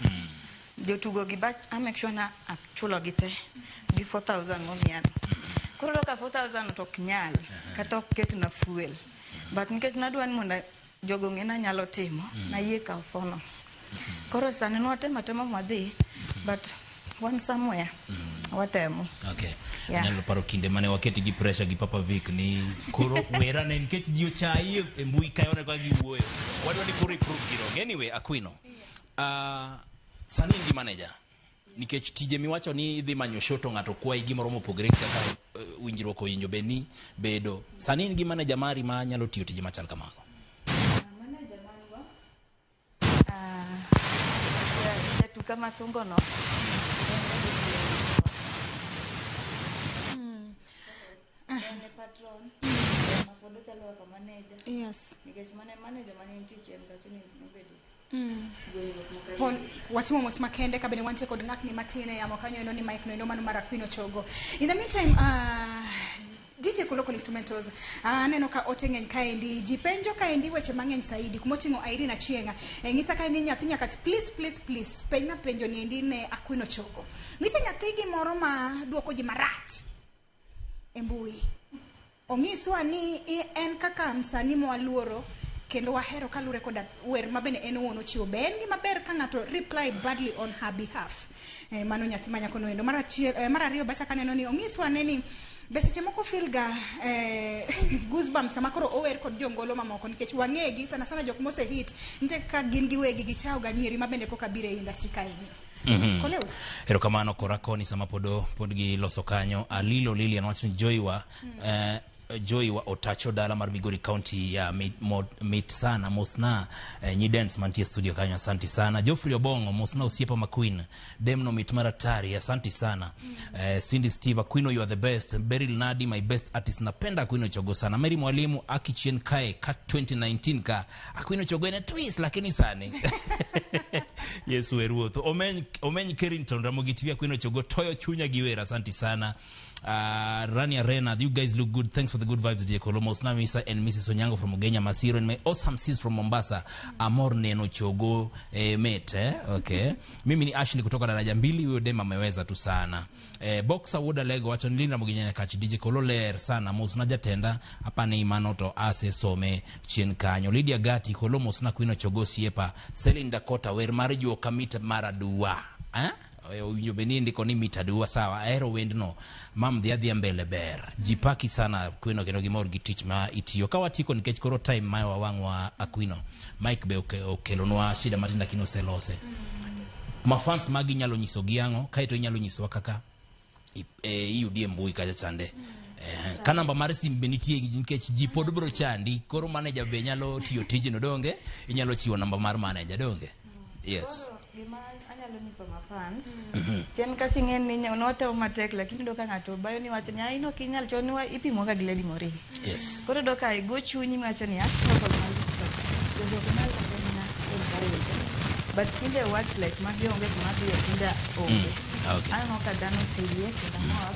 Jotugo gi ba I make sure na achulo gi te gi 4000 momiyano. Koro yudo ka 4000 to ok nyal kata ok ketna fuel. But nikech nadwa ni mondo jogo ong'e ni anyalo timo, nayie kawo fono. Koro sani nwatemo atema mwadhi, but wan somewhere. Watemo. Okay. Yeah. Anyalo paro kinde mane waketi gi pressure gi Papa Vic ni koro werane nikech ji ochayi e mbui kae waneno kaka giwuoyo. Wadwa ni koro i-prove gi wrong. Anyway, Akwino. Sani in gi manager. Nikech tije miwacho ni idhi manyo show to ng'ato kwayi gimoro mopogore gi kaka winjruok owinjo bed ni bedo. Sani in gi manager mari ma nyalo tiyo tije machal kamago. Manager man go, jatuka masungo no. patron ma pod ochalo kaka manager. Yes. Nikech mane manager mane nitie chien kacha ni nobedo gwengruok makare. Paul, watimo mos makende ka bende wantie kod ng'atni matin e yamo kanyo endo ni Mike noendo mano mar Aquino Chogo. In the meantime, DJ Koloko Instrumentals, aneno ka ote ng'eny kaendi, ji penjo kaendi weche mang'eny saidi, kumoting'o Irene Achieng'a. Ng'isa kaendi nyathi nyaka, please, please, please, penjna penjo ni endi ne Aquino Chogo. Nitie nyathigi moro ma duoko ji marach e mbui. Onyiswa ni en kaka msanii mwaluoro kendo wahero kalure koda wer ma bende en owuon ochiwo. Be en gima ber ka ng'ato reply badly on her behalf? Mano nyathi ma nyako noendo. Mar achiel, mar ariyo bacha kaneno ni onyiswa ne ni be seche moko feel ga goosebumps sama koro ower kod jongolo mamoko nikech wang'egi sana sana jok mose hit nitie kaka gin giwegi gichawo ga nyiri ma bende koka biro e industry kaeni. Koleus. Erokamano kora koni sama pod giloso kanyo. Alilo Lilian wacho ni Joywa Joy wa Otacho dala mar Migori County ya mit, mit sana mosna nyidens mantie studio kanyo, asanti sana. Geoffrey Obongo mosna osiepa ma Queen Demno mit maratari, asanti sana. Cindy Steve Aquino, you are the best. Beryl Nadi, my best artist, napenda Aquino Chogo sana. Mary Mwalimu Akichien kae ka 2019 ka Aquino Chogo ene twist lakini sani Yesu e ruoth. Omeny Kerrington Ramogi TV, Aquino Chogo toyo chunya gi wer, asanti sana. Rani Arena, you guys look good. Thanks for the good vibes, DJ Kolo. Mosna Misa and Mrs. Onyango from Ugenya Masiro and my awesome sis from Mombasa. Amor neno Chogo mate, eh? Okay. Mimi ni Ashley kutoka daraja 2, huyo dem ameweza tu sana. Boxer Woda Lego wacho ni Linda Mugenya Kachi DJ Kolo ler sana. Mosna jatenda hapa ni manoto ase some chien kanyo. Lydia Gati Kolo mosna Aquino Chogo siepa. Celine Dakota wer mar juo kamita maradua. Eh? Owinjo bed ni indiko ni mita dua sawa, ahero wendno mam dhi adhiya mbele ber jipaki sana Aquino kendo gimor gi tich ma itiyo ka watiko nikech koro time ma wawang'wa Aquino Mike be okelonwa shida matin lakini oselose. Mafans magi inyalo nyiso gi ang'o kaeto inyalo nyisowa kaka iyudi e mbui kacha chande. Ka namba mar sim be nitie nikech ji pod bro chandi koro manager be nyalo tiyo tijno donge inyalo chiwo namba mar manager donge. Yes. Gima anyalo nyiso ma fans chien kacha ing'e ni notemo matek lakini iyudo ka ng'ato bayo ni wacho ni ai no ok inyal chon ipimo ga gi Lady Maureen. Yes. Koro iyudo ka igo chunyi miwacho ni struggle mar bende ok inyal kata mana encourage. But tinde words like magi onge kuma dhiye tinde onge. Okay. Aneno ka dhano oseyie kendo amor.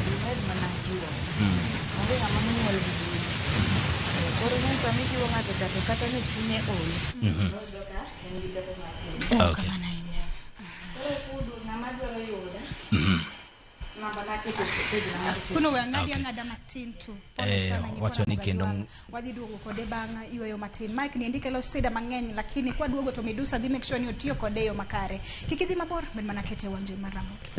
Gimed mana jiwo. Onge ng'ama nonyuol gi gini. Koro ing'e sama ijiwo ng'ato cha to kata ni chunye ol. Iyudo ka en gi teko mar timo. Okay. Koro kudu ng'ama dwaro yuda. Namba na keto e page na mar Kuno we ang'adi ang'ada matin tu. Pole sana nyikwa wacho ni Ramogi kendo Ajwang'. Wadhi duogo kode bang' yueyo matin. Mike ni kelo sida mang'eny lakini kwa duogo to Midusa dhi make sure ni otiyo kode e yo makare. Kik idhi mabor, bed mana kete e wang' mar Ramogi.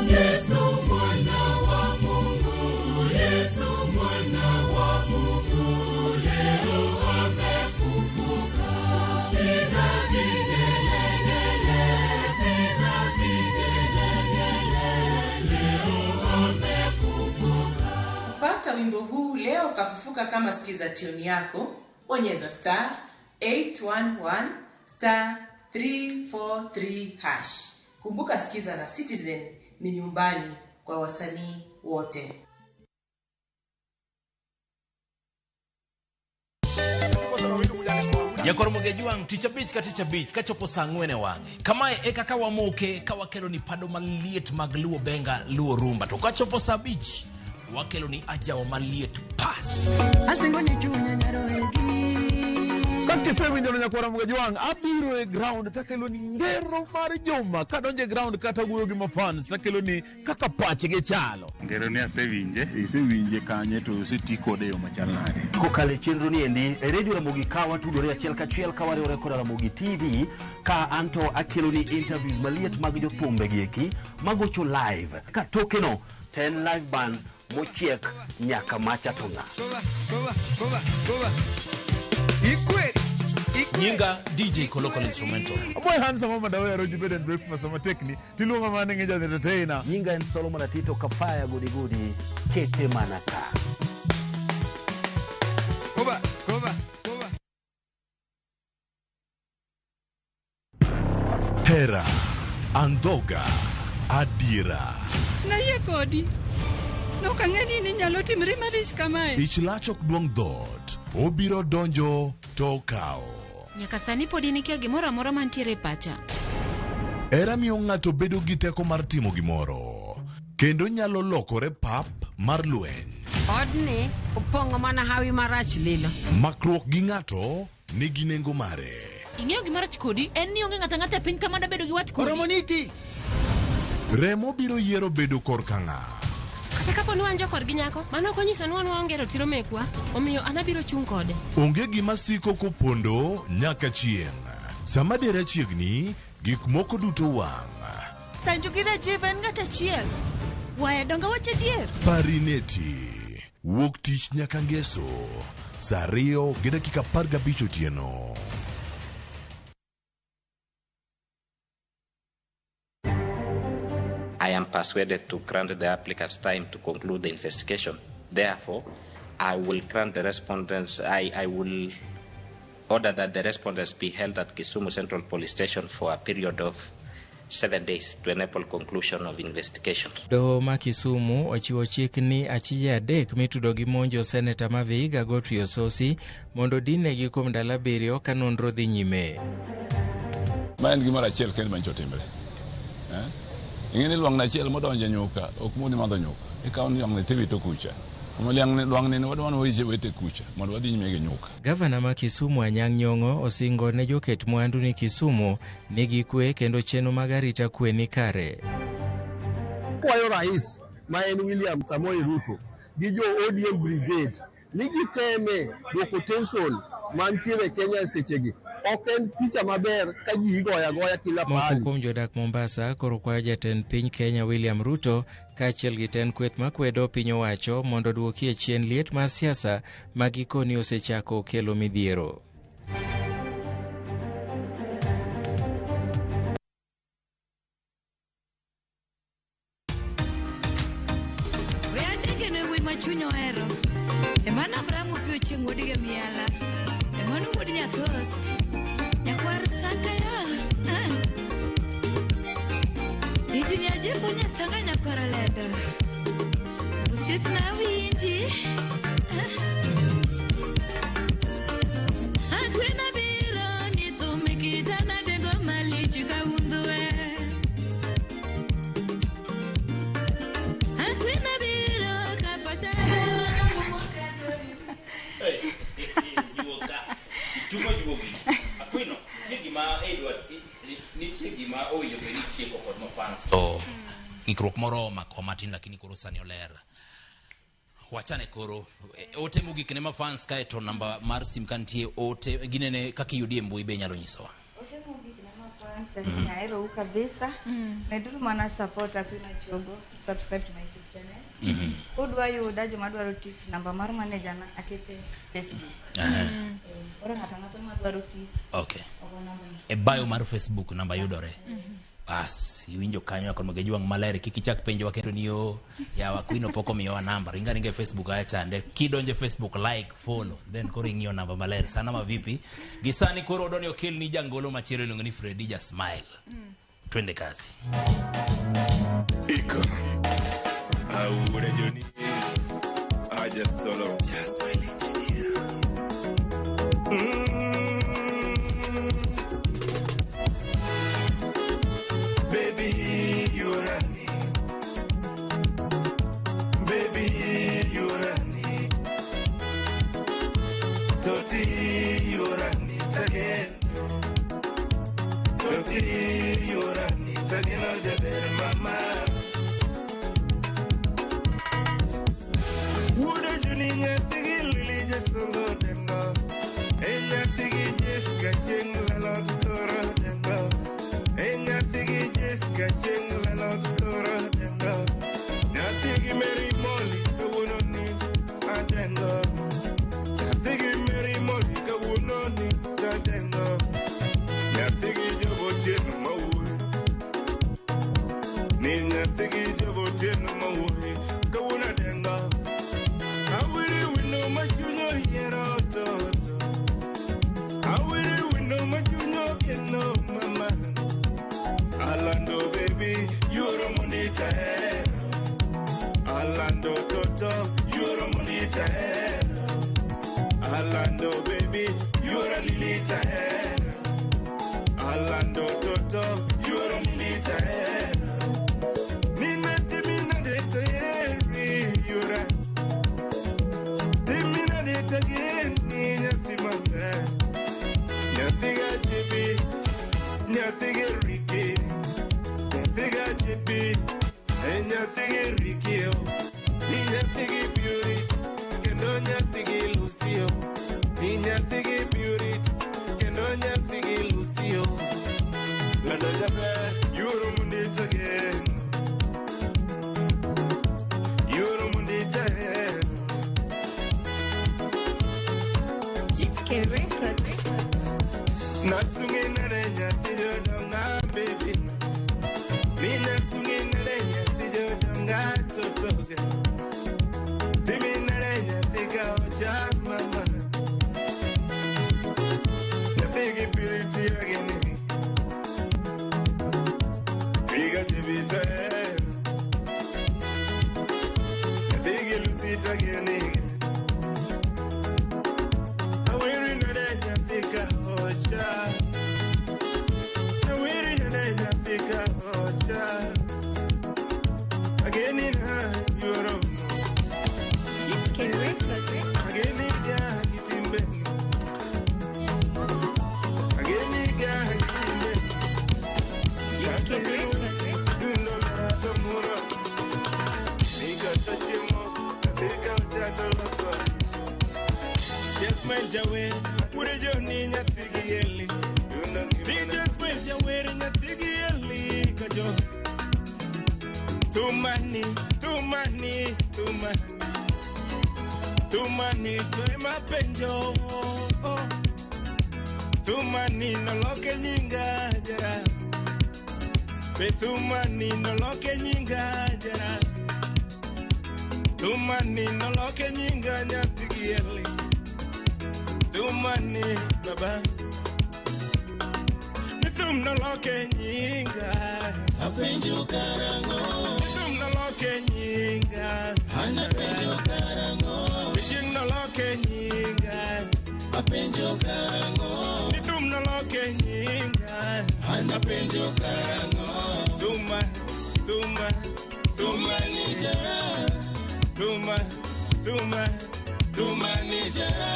Yesu mwana wa Mungu, Yesu mwana wa Mungu, leo amefufuka. Piga vigelegele, piga vigelegele, leo amefufuka. Kupata wimbo huu leo kafufuka kama sikiza tune yako, bonyeza star 811 star 343 hash. Kumbuka sikiza na Citizen ni nyumbani kwa wasanii wote. Jakoro Mogejwang' tich abich ka tich abich kachopo saa 4 e wang'e. Kamae e kaka wamoke ka wakelo ni pado maliet mag Luo Benga, Luo Rumba. To kachopo saa 5 wakelo ni ajawa maliet pas. Asingo ni chunya nyaroegi. Kakisewinjo nyakwara Mogejwang' abiro e ground takelo ni ngero mar juma kadonjo e ground kata wuoyo gi mafans takelo ni kaka pachgi chalo. Ngero ni asewinje, isewinje kanye to oseti kode e yo machal nade? Kokalo e chenro ni endi e redio Ramogi ka watudore achiel kachiel ka wariwore koda Ramogi TV ka anto akelo ni interviews maliet mag jothumbe gi eki magocho live ka tokeno to en live band mochiek nyaka macha to ng'a. Nyinga DJ Kolokol Instrumental. Aboy handsome mama dawe roji bed and breakfast sama tekni tiluonga mana ng'e ja entertainer. Nyinga en Solomon Atito Kapaya gudi gudi kete mana ka. Koba, koba. Hera, andhoga, adiera. Nayie kodi. Nok ang'e ni ninyalo timri malich kamae. Ich lach ok duong' dhoot. Obiro donjo to okawo. Nyaka sani pod in ikia gimoro amora mantiere e pacha. Hera miyo ng'ato bedo gi teko mar timo gimoro. Kendo nyalo lokore pap mar lweny. Odni opong'o mana hawi marach lilo. Makruok gi ng'ato nigi nengo mare. Ing'eyo gima rach kodi en ni onge ng'ato ang'ata e piny ka mada bedo gi wat kodi. Oromoniti! Remo biro yiero bedo korka ng'a. Kata kapo ni wan jokorgi nyako, mano ok onyiso ni wan waonge ratiro mekwa, omiyo an abiro chung' kode. Onge gima siko kopondo nyaka chieng'. Sama dera chiegni, gik moko duto wang'. Sanju gi Rajiv en ng'at achiel. Waya donge wach adier? Parineti. Wuok tich nyaka ngeso. Saa 2:15 otieno. I am persuaded to grant the applicants time to conclude the investigation. Therefore, I will grant the respondents, I will order that the respondents be held at Kisumu Central Police Station for a period of 7 days to enable conclusion of investigation. Doho ma Kisumu ochiwo chik ni achije adek mitudo gi monjo seneta ma Vihiga Godfrey Osotsi mondo dinegi kuom ndalo 7 ka nonro dhi nyime. Ma en gimoro achiel kende manyicho timre. Ing'e ni lwang'ni achiel modonjo e nyuka ok moni madho nyuka. Ikawo ni lwang'ni tiwito kucha. Omiyo lwang'ni ni wadwa ni wawiche wete kucha mondo wadhi nyime gi nyuka. Gavana ma Kisumu Anyang' Nyong'o osingo ne joket mwandu ni Kisumu nigi kwe kendo chenro mag arita kwe ni kare. Kwayo rais ma en William Samoei Ruto gi jo ODM Brigade ni giteme duoko tension mantiere Kenya e sechegi. Ok en picha maber ka ji igoyo agoya kila Moko pahali. kuom jodak Mombasa koro kwayo jatend piny Kenya William Ruto kaachiel gi tend kweth makwedo piny owacho mondo oduokie chien liet mar siasa ma gikoni osechako kelo midhiero. We adege ne wuoyi ma chuny ohero. Emano Abraham opiyo chieng' wuod gi miala. Emano wuod Nyathost. Nyakwar Sakaya. Injinia Jeff Onyatanga nyakwar Oledo. Osiepna winji. Agwena biro ni thum kitana dengo malich ka undhwe. Agwena biro ka pacha. Chumo juogi. Akwino, nitie gima Edward, nitie gima owinjo bed ni itieko kod mafans. To ng'ikruok moro omako matin lakini koro sani oler. Wachane koro ote mogik ne mafans kae to namba mar sim ka nitie ote ginene kaka iyudi e mbui be inyalo nyisowa. Ote mogik ne mafans en ni aherou kabisa. Meduru mana support Akwino Chogo, subscribe to my YouTube channel. Udwa yuda joma dwaro tich, namba mar manager na akete Facebook. Koro ng'ato ang'ata madwaro tich. Okay. Ogo namba no. E bio mar Facebook namba yudore. Bas, iwinjo kanyo akon magejwang' maler kik ichak penjowa kendo ni o yawa Akwino pok omiyowa namba. Ringa ringa e Facebook acha chande. Kidonjo e Facebook like, follow, then koro ing'iyo namba maler. Sana ma vipi? Gi sani koro odoni okelni jangolo machielo iluongo ni Freddy Ja Smile. Twende kazi. Iko. Aure Joni. Aja solo. Baby, you run. Baby, you run. Toti, you run it again. Toti, you run it again. Oh, Jaber, mama. Wuodo juni nyathigi lili jasongo dengo. E nyathigi Jessica chieng' lalot koro dengo. E nyathigi Jessica chieng' lalot koro dengo. Nyathigi Mary Molly kawuono ni adengo. Nyathigi Mary Molly kawuono ni adengo. Nyathigi Jobo Otieno mawuoyi. Ni nyathigi Jobo Otieno mawuoyi kawuono adengo. Awiri wino ma chuny oyiero toto. Awiri wino ma chuny ogeno mama. baby, yoro monita hero. Alando toto, yoro monita hero. Alando baby, yoro lilita hero. Alando toto, yoro monita hero. Nina timina deta heri yora. Timina deta geni nyasimanga. Nyathiga jibi, nyathiga riki, nyathiga jibi, nyathiga riki yo, nyathiga beauty, kendo nyathiga Lucio, nyathiga beauty, kendo nyathiga Lucio. Lando jaber, yoro mundita gen, yoro mundita hen. GTK Records. Nasungi nare nyathi jodonga baby, mi nasungi nare nyathi jodonga totoge, timi nare nyathi ka ocha mama, nyathi gi piriti ageni, piga chibita, nyathi gi lusita geni, awiri nare nyathi ka ocha. Again in her, you're GTK Records. Again in Timbe. Again in Timbe. GTK Records. Dundo Mura. Mika Tachimo, Africa Chatalosa. Yes, my Jawe, put a journey at Piggy. Just my Jawe in a Piggy. Tumani, tumani, tumani, tumani, to mapenjo. Tumani no loke nyinga jera. Be tumani no loke nyinga jera. Tumani no loke nyinga nyathigieli. Tumani baba. Thum no loke nyinga. Apenjo karango. Thum no loke nyinga. Apenjo karango. Chieng no loke nyinga. Apenjo karango. Thum no loke nyinga. Apenjo karango. Tuma, tuma, tuma ni jara. Tuma, tuma, tuma ni jara.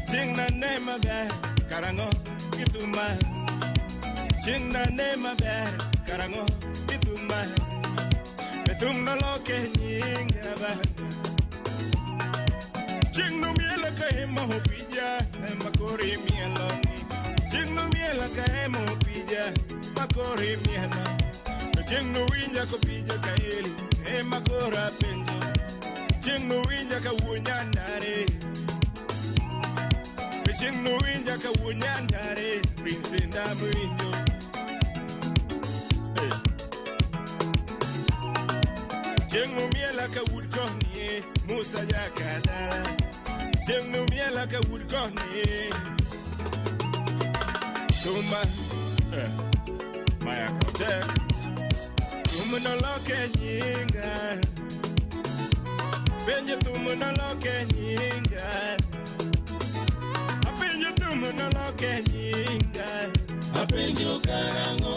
Ching na nema be karango ituma. Ching na nema be karango ituma. Betum no loke nyinga ba. Ching no miela ka hema hopija makori mielo ni. Ching no miela ka hema hopija makori mielo. Ching no winja kopija ka eli hema kora penjo. Ching no winja ka wunyandare. Ching no winja ka wunyandare. Prince ndamuinjo. Ching no miela ka wudkoni Musa jakadala. Ching no miela ka wudkoni. Tuma maya kote. Tuma no loke nyinga. Penjo thumu no loke nyinga. Apenjo thumu no loke nyinga. Apenjo karango.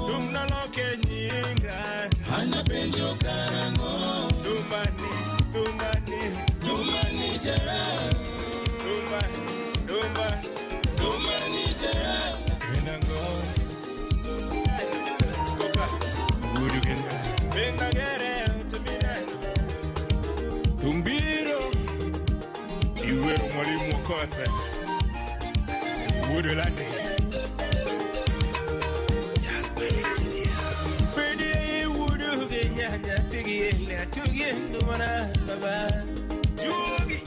Thum no loke nyinga. Apenjo karango. Tumani, tumani, tumani jara. Tumani, tumani, tumani jara. Kenango. Koka. Udugenga. Benagere tumina. Tumbiro iwero mwalimu kothe Wudulande Fedi wudu genyanya tigiele atugiendo mana baba Jugi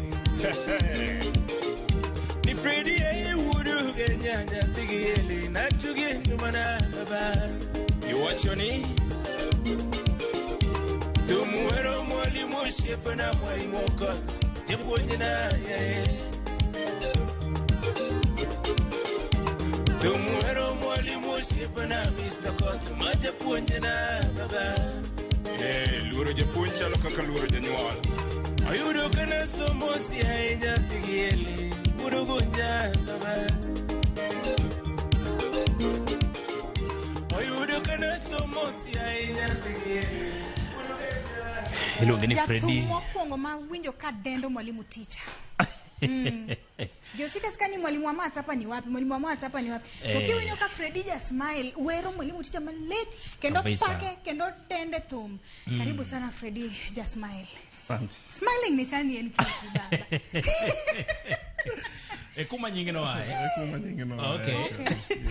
Ni Fedi wudu Natuge nyanya thigi natuge nyumana baba. Iwacho ni Tumuwero mwalimu osiepna mwalimu Okoth japuonjna yae. Tumuwero mwalimu osiepna Mr. Koth ma japuonjna baba. Luoro japuonj chalo kaka luoro janyuol. Ayudo kana somo siae nyathi gi Eli urugunja baba. Ayudo kana somo siae nyathi gi Eli. Iluonge ni Freddy. Jathum mokwongo ma winjo ka dendo mwalimu teacher. Josika sika ni mwalimu wa maths hapa ni wapi? Mwalimu wa maths hapa ni wapi? Ukiwinjo ka Freddy ja smile, wero mwalimu teacher malit kendo pake kendo dende thum. Karibu sana Freddy ja smile. Asante. Smiling ni chani en kiti baba. E kuma nyinge no ae. E kuma nyinge no ae. Okay.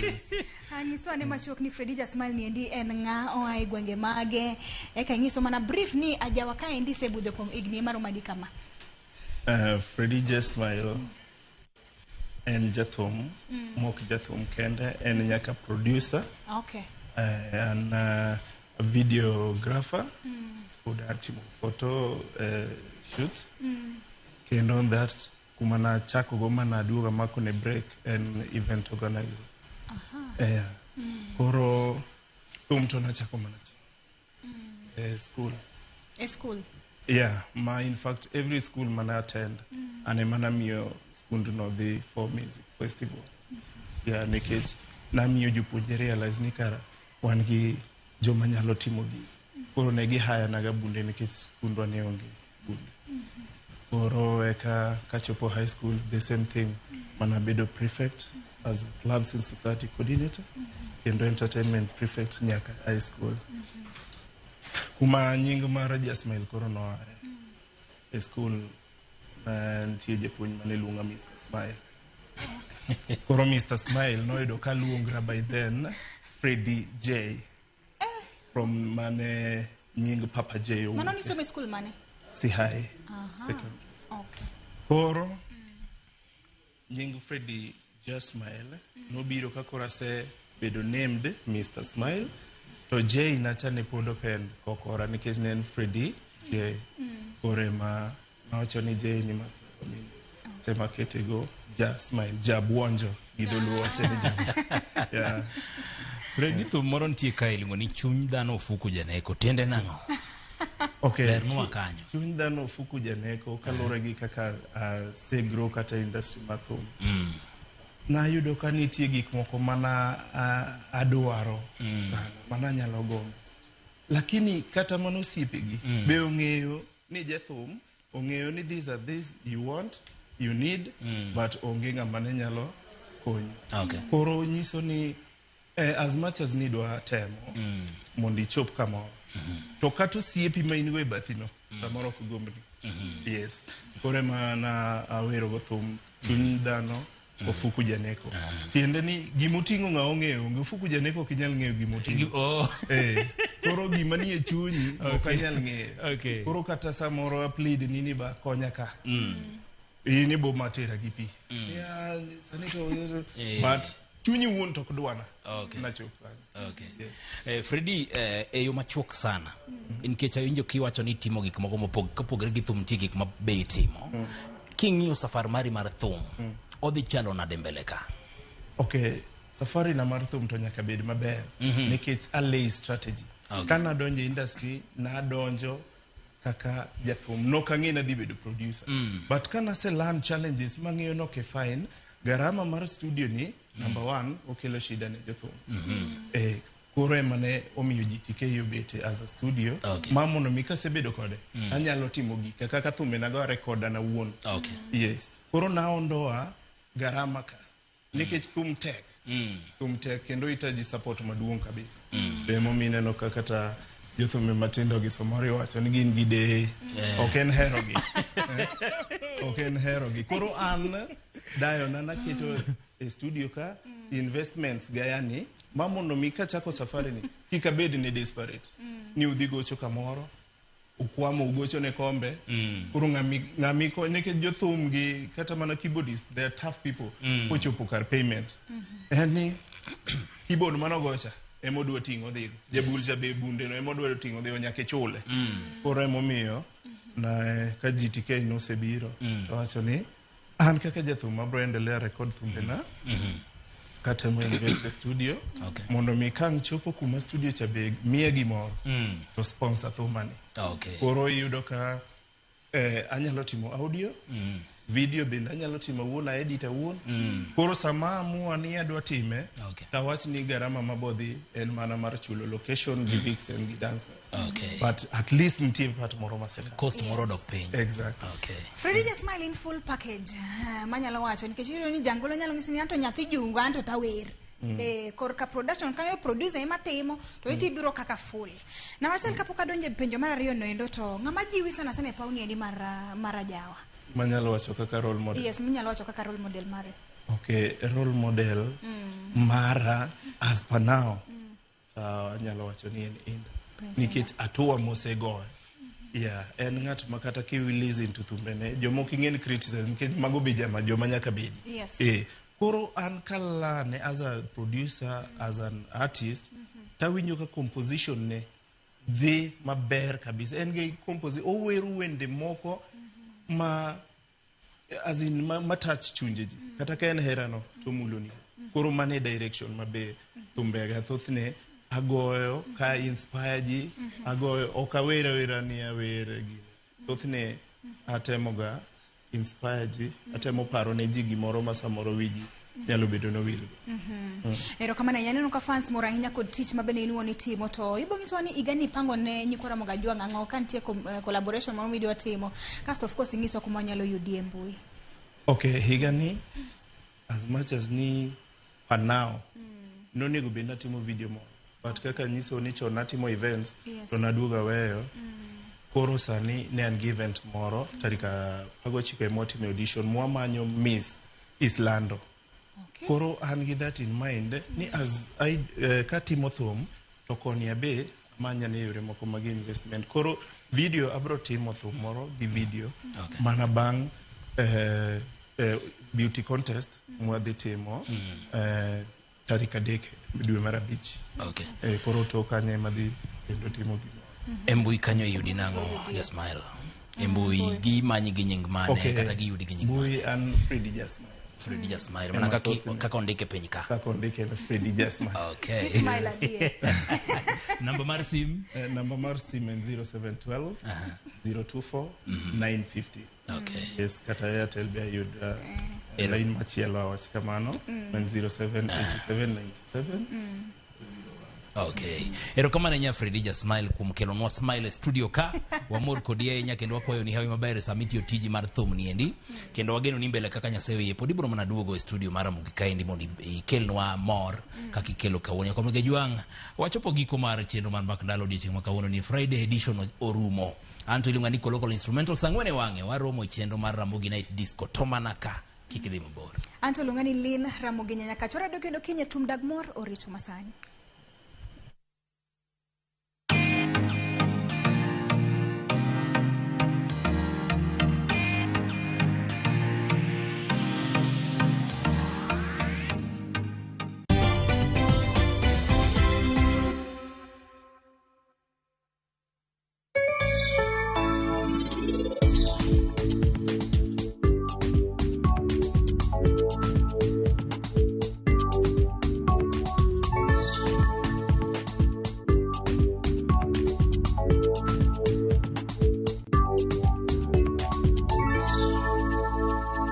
Yes. Anyiso ane machuok ni Freddy ja smile ni endi en ng'a, oa e gwenge mage. Eka inyiso mana brief ni ajawa ka endi sebudho kuom higni maromo adi kama. Freddy ja smile en jathum, mok jathum kende, en nyaka producer. Okay. An videographer. Oda timo photo shoot. Kendo on that kuma nachako go mana aduoga mako ne break en event organizer. Aha. Koro thum to nachako mana chon. School. E school. Yeah, ma in fact every school mana attend and mana miyo skundno dhi for music festival. Yeah, nikech namiyo jopuonjre realize ni kara wan gi joma nyalo timo gigi. Koro ne gihaya naga bunde nikech skundwa ne onge bunde. Koro eka kachopo high school the same thing. Mana bedo prefect as a clubs and society coordinator kendo entertainment prefect nyaka high school. Kuma nying mar Jasmine koro noaye e school nitie japuonj mane luonga Mr. Smile. Koro Mr. Smile noyudo ka luongra by then Freddy J. From mane nying Papa J. Mano nisomo e school mane? Sihai. Second. Okay. Koro nying Freddy Jasmine nobiro ka koro asebedo named Mr. Smile. To J nacha ne pod open kokora nikech ne en Freddy J. Koro ema nawacho ni J ni master Omino. Tema ketego Ja Smile, Ja Buonjo gi dholuo wacho ni Ja. Yeah. Freddy thum moro nitie kae iluongo ni chuny dhano ofuku janeko. Tiende nang'o? Okay. Lernwa kanyo. Chuny dhano ofuku janeko kaluwore gi kaka asegrow kata industry mar thum. Nayudo ka nitie gik moko mana adwaro sana, mana anyalo gombo. Lakini kata mana osiepegi be ong'eyo ni jathum, ong'eyo ni these are this you want, you need, but onge ng'ama ne nyalo konyi. Okay. Koro nyiso ni as much as nidwa temo mondo ichop kamoro, to kata osiepi ma in go e bathino samoro ok gombni. Yes. Koro ema na awero go thum chuny dhano ofuku janeko. Tiende ni gimoting'o ng'a ong'eyo, onge ofuku janeko ok inyal ng'eyo gimoting'o. Koro gima nie chunyi ok anyal ng'eyo. Koro kata samoro a plead ni ba konya ka. In ibo matera gi pi. Yeah, sani to but chunyi wuon to ok dwana. Okay. Nachop kanyo. Okay. Freddy, e yo machuok sana. Nikech awinjo kiwacho ni itimo gik moko kopogore gi thum nitie gik ma be itimo. King'iyo safar mari mar thum, odhi chalo nade mbele ka? Okay, safari na mar thum to nyaka bed maber. Nikech alay strategy. Okay. Ka nadonjo e industry, nadonjo kaka jathum. Nok ang'e nadhi bedo producer. But ka nase learn challenges mang'eyo ni okay fine, garama mar studio ni, number one, okelo shida ne jothum. Koro ema ne omiyo GTK obete as a studio. Okay. Ma mondo mi kasebedo kode, anyalo timo gika kaka thumbe nago recorda na wuon. Okay. Yes. Koro naondoa garama ka. Nikech thum tek. Thum tek kendo itaji support maduong' kabisa. Be emomiyo ineno ka kata jothumbe matindo gi samoro iwacho ni gin gi deye. Ok en hero gi. Ok en hero gi. Koro an dayo na naketo e studio ka investments gayani ma mondo mi kachako safari ni kik abed ni desperate. Ni udhi gocho kamoro Ukwamo ugocho ne kombe. Koro ng'ami ko nikech jothum gi kata mana keyboardist, they are tough people. Kochopo kar payment. En ni keyboard manogocha ema odwa ting'o dhigo. Jabul cha be bunde no ema odwa ting'o dhigo nyaka ichule. Koro emomiyo na ka GTK nosebiro to wacho ni an kaka jathum abro endelea record thumbena katemo invest e studio mondo mi kang' chopo kuma studio cha be miye gimoro to sponsor thumani. Koro iyudo ka anyalo timo audio, video bende anyalo timo awuon, a edit awuon. Koro sama amua ni adwa time, tawach ni garama mabodhi en mana mar chulo location gi vixen gi dancers. But at least nitie part moro masekalo. Cost moro odok piny. Exactly. Freddy Jasmile in full package manyalo wacho nikech iyudo ni jangolo nyalo nyisi ni anto nyathi jungo anto tawer. Korka production kanyo producer ema timo to iti biro kaka full. Na wachal kapok adonjo e penjo mar ariyo no endo to ng'ama jiwi sana sana e paw ni endi mar ajawa. Manyalo wacho kaka role model. Yes, minyalo wacho kaka role model mare. Okay, role model mara as per now anyalo wacho ni en Inda. Prince Nikech hatua mosegoyo. Yeah, en ng'at ma kata ki listen to thumbene, jomoko ing'e ni criticize nikech mago be jama joma nyaka bedi. Koro an kalane as a producer, as an artist, tawinjo ka composition ne dhi maber kabisa. En gi composi owero wende moko ma as in ma touch chunje ji. Kata ka en herano to muloni. Koro mano e direction mabe thumbega thothne agoyo ka inspire ji, agoyo ok awer awera ni awer gini. Thothne atemoga inspire ji, atemo paro ne ji gimoro ma samoro wiji nyalo bedo nowilgo. Erokamano ahinya. Aneno ka fans mor ahinya kod tich ma bende in iwuon itimo to ibo nyisowa ni higani ipango ne nyikwa Ramogi Ajwang' ang'o ka nitie collaboration moro midwa timo kasto of course ing'iswa kuma wanyalo yudie e mbui. Okay, higani as much as ni per now nonego bed natimo video moro but kaka nyiso ni chon natimo events to naduogo aweyo. Koro sani ne an gi event moro tarik 19 ema watime audition mwamanyo Miss Eastlando. Koro an gi that in mind ni as I katimo thum to koni abe amanya ne yore moko mag investment. Koro video abro timo thum moro gi video mana bang' beauty contest mwadhi timo tarik 3 dwe mar 5. Koro tok kanyo ema dhi kendo timo gimoro. E mbui kanyo iyudi nang'o Jasmile? E mbui gimanyi gi nying mane kata giyudi gi nying mane? Mbui an Freddy Jasmile. Freddy Jasmile Ema mana thothne. kaka ondike piny ka. Kaka ondike ni Freddy Jasmile. Tismile adier. Namba mar sim? Namba mar sim en 0712 024 950. Yes, kata Airtel be ayud line machielo awach kamano en 0787 97 Okay. Erokamano ahinya Freddy Jasmile kuom kelonwa smile e studio ka. Wamor kodi ahinya kendo wakwayo ni hawi maber sama itiyo tiji mar thum ni endi. Kendo wageno ni mbele kaka Nyasaye oyie pod ibiro mana duogo e studio mar Ramogi kaendi mondo ikelnwa mor kaka ikelo kawuono. Nyakwar Jwang', wachopo giko mar chenro mar Mbak Ndalo odiochieng' ma kawuono ni Friday edition orumo. Anto iluonga ni Local Instrumental saa 4 e wang'e waromo e chenro mar Ramogi Night Disco to mana ka kik idhi mabor. Anto luonga ni Lynn Ramogi Nyanyakach. Warado kendo kiny e thum dag mor orito masani.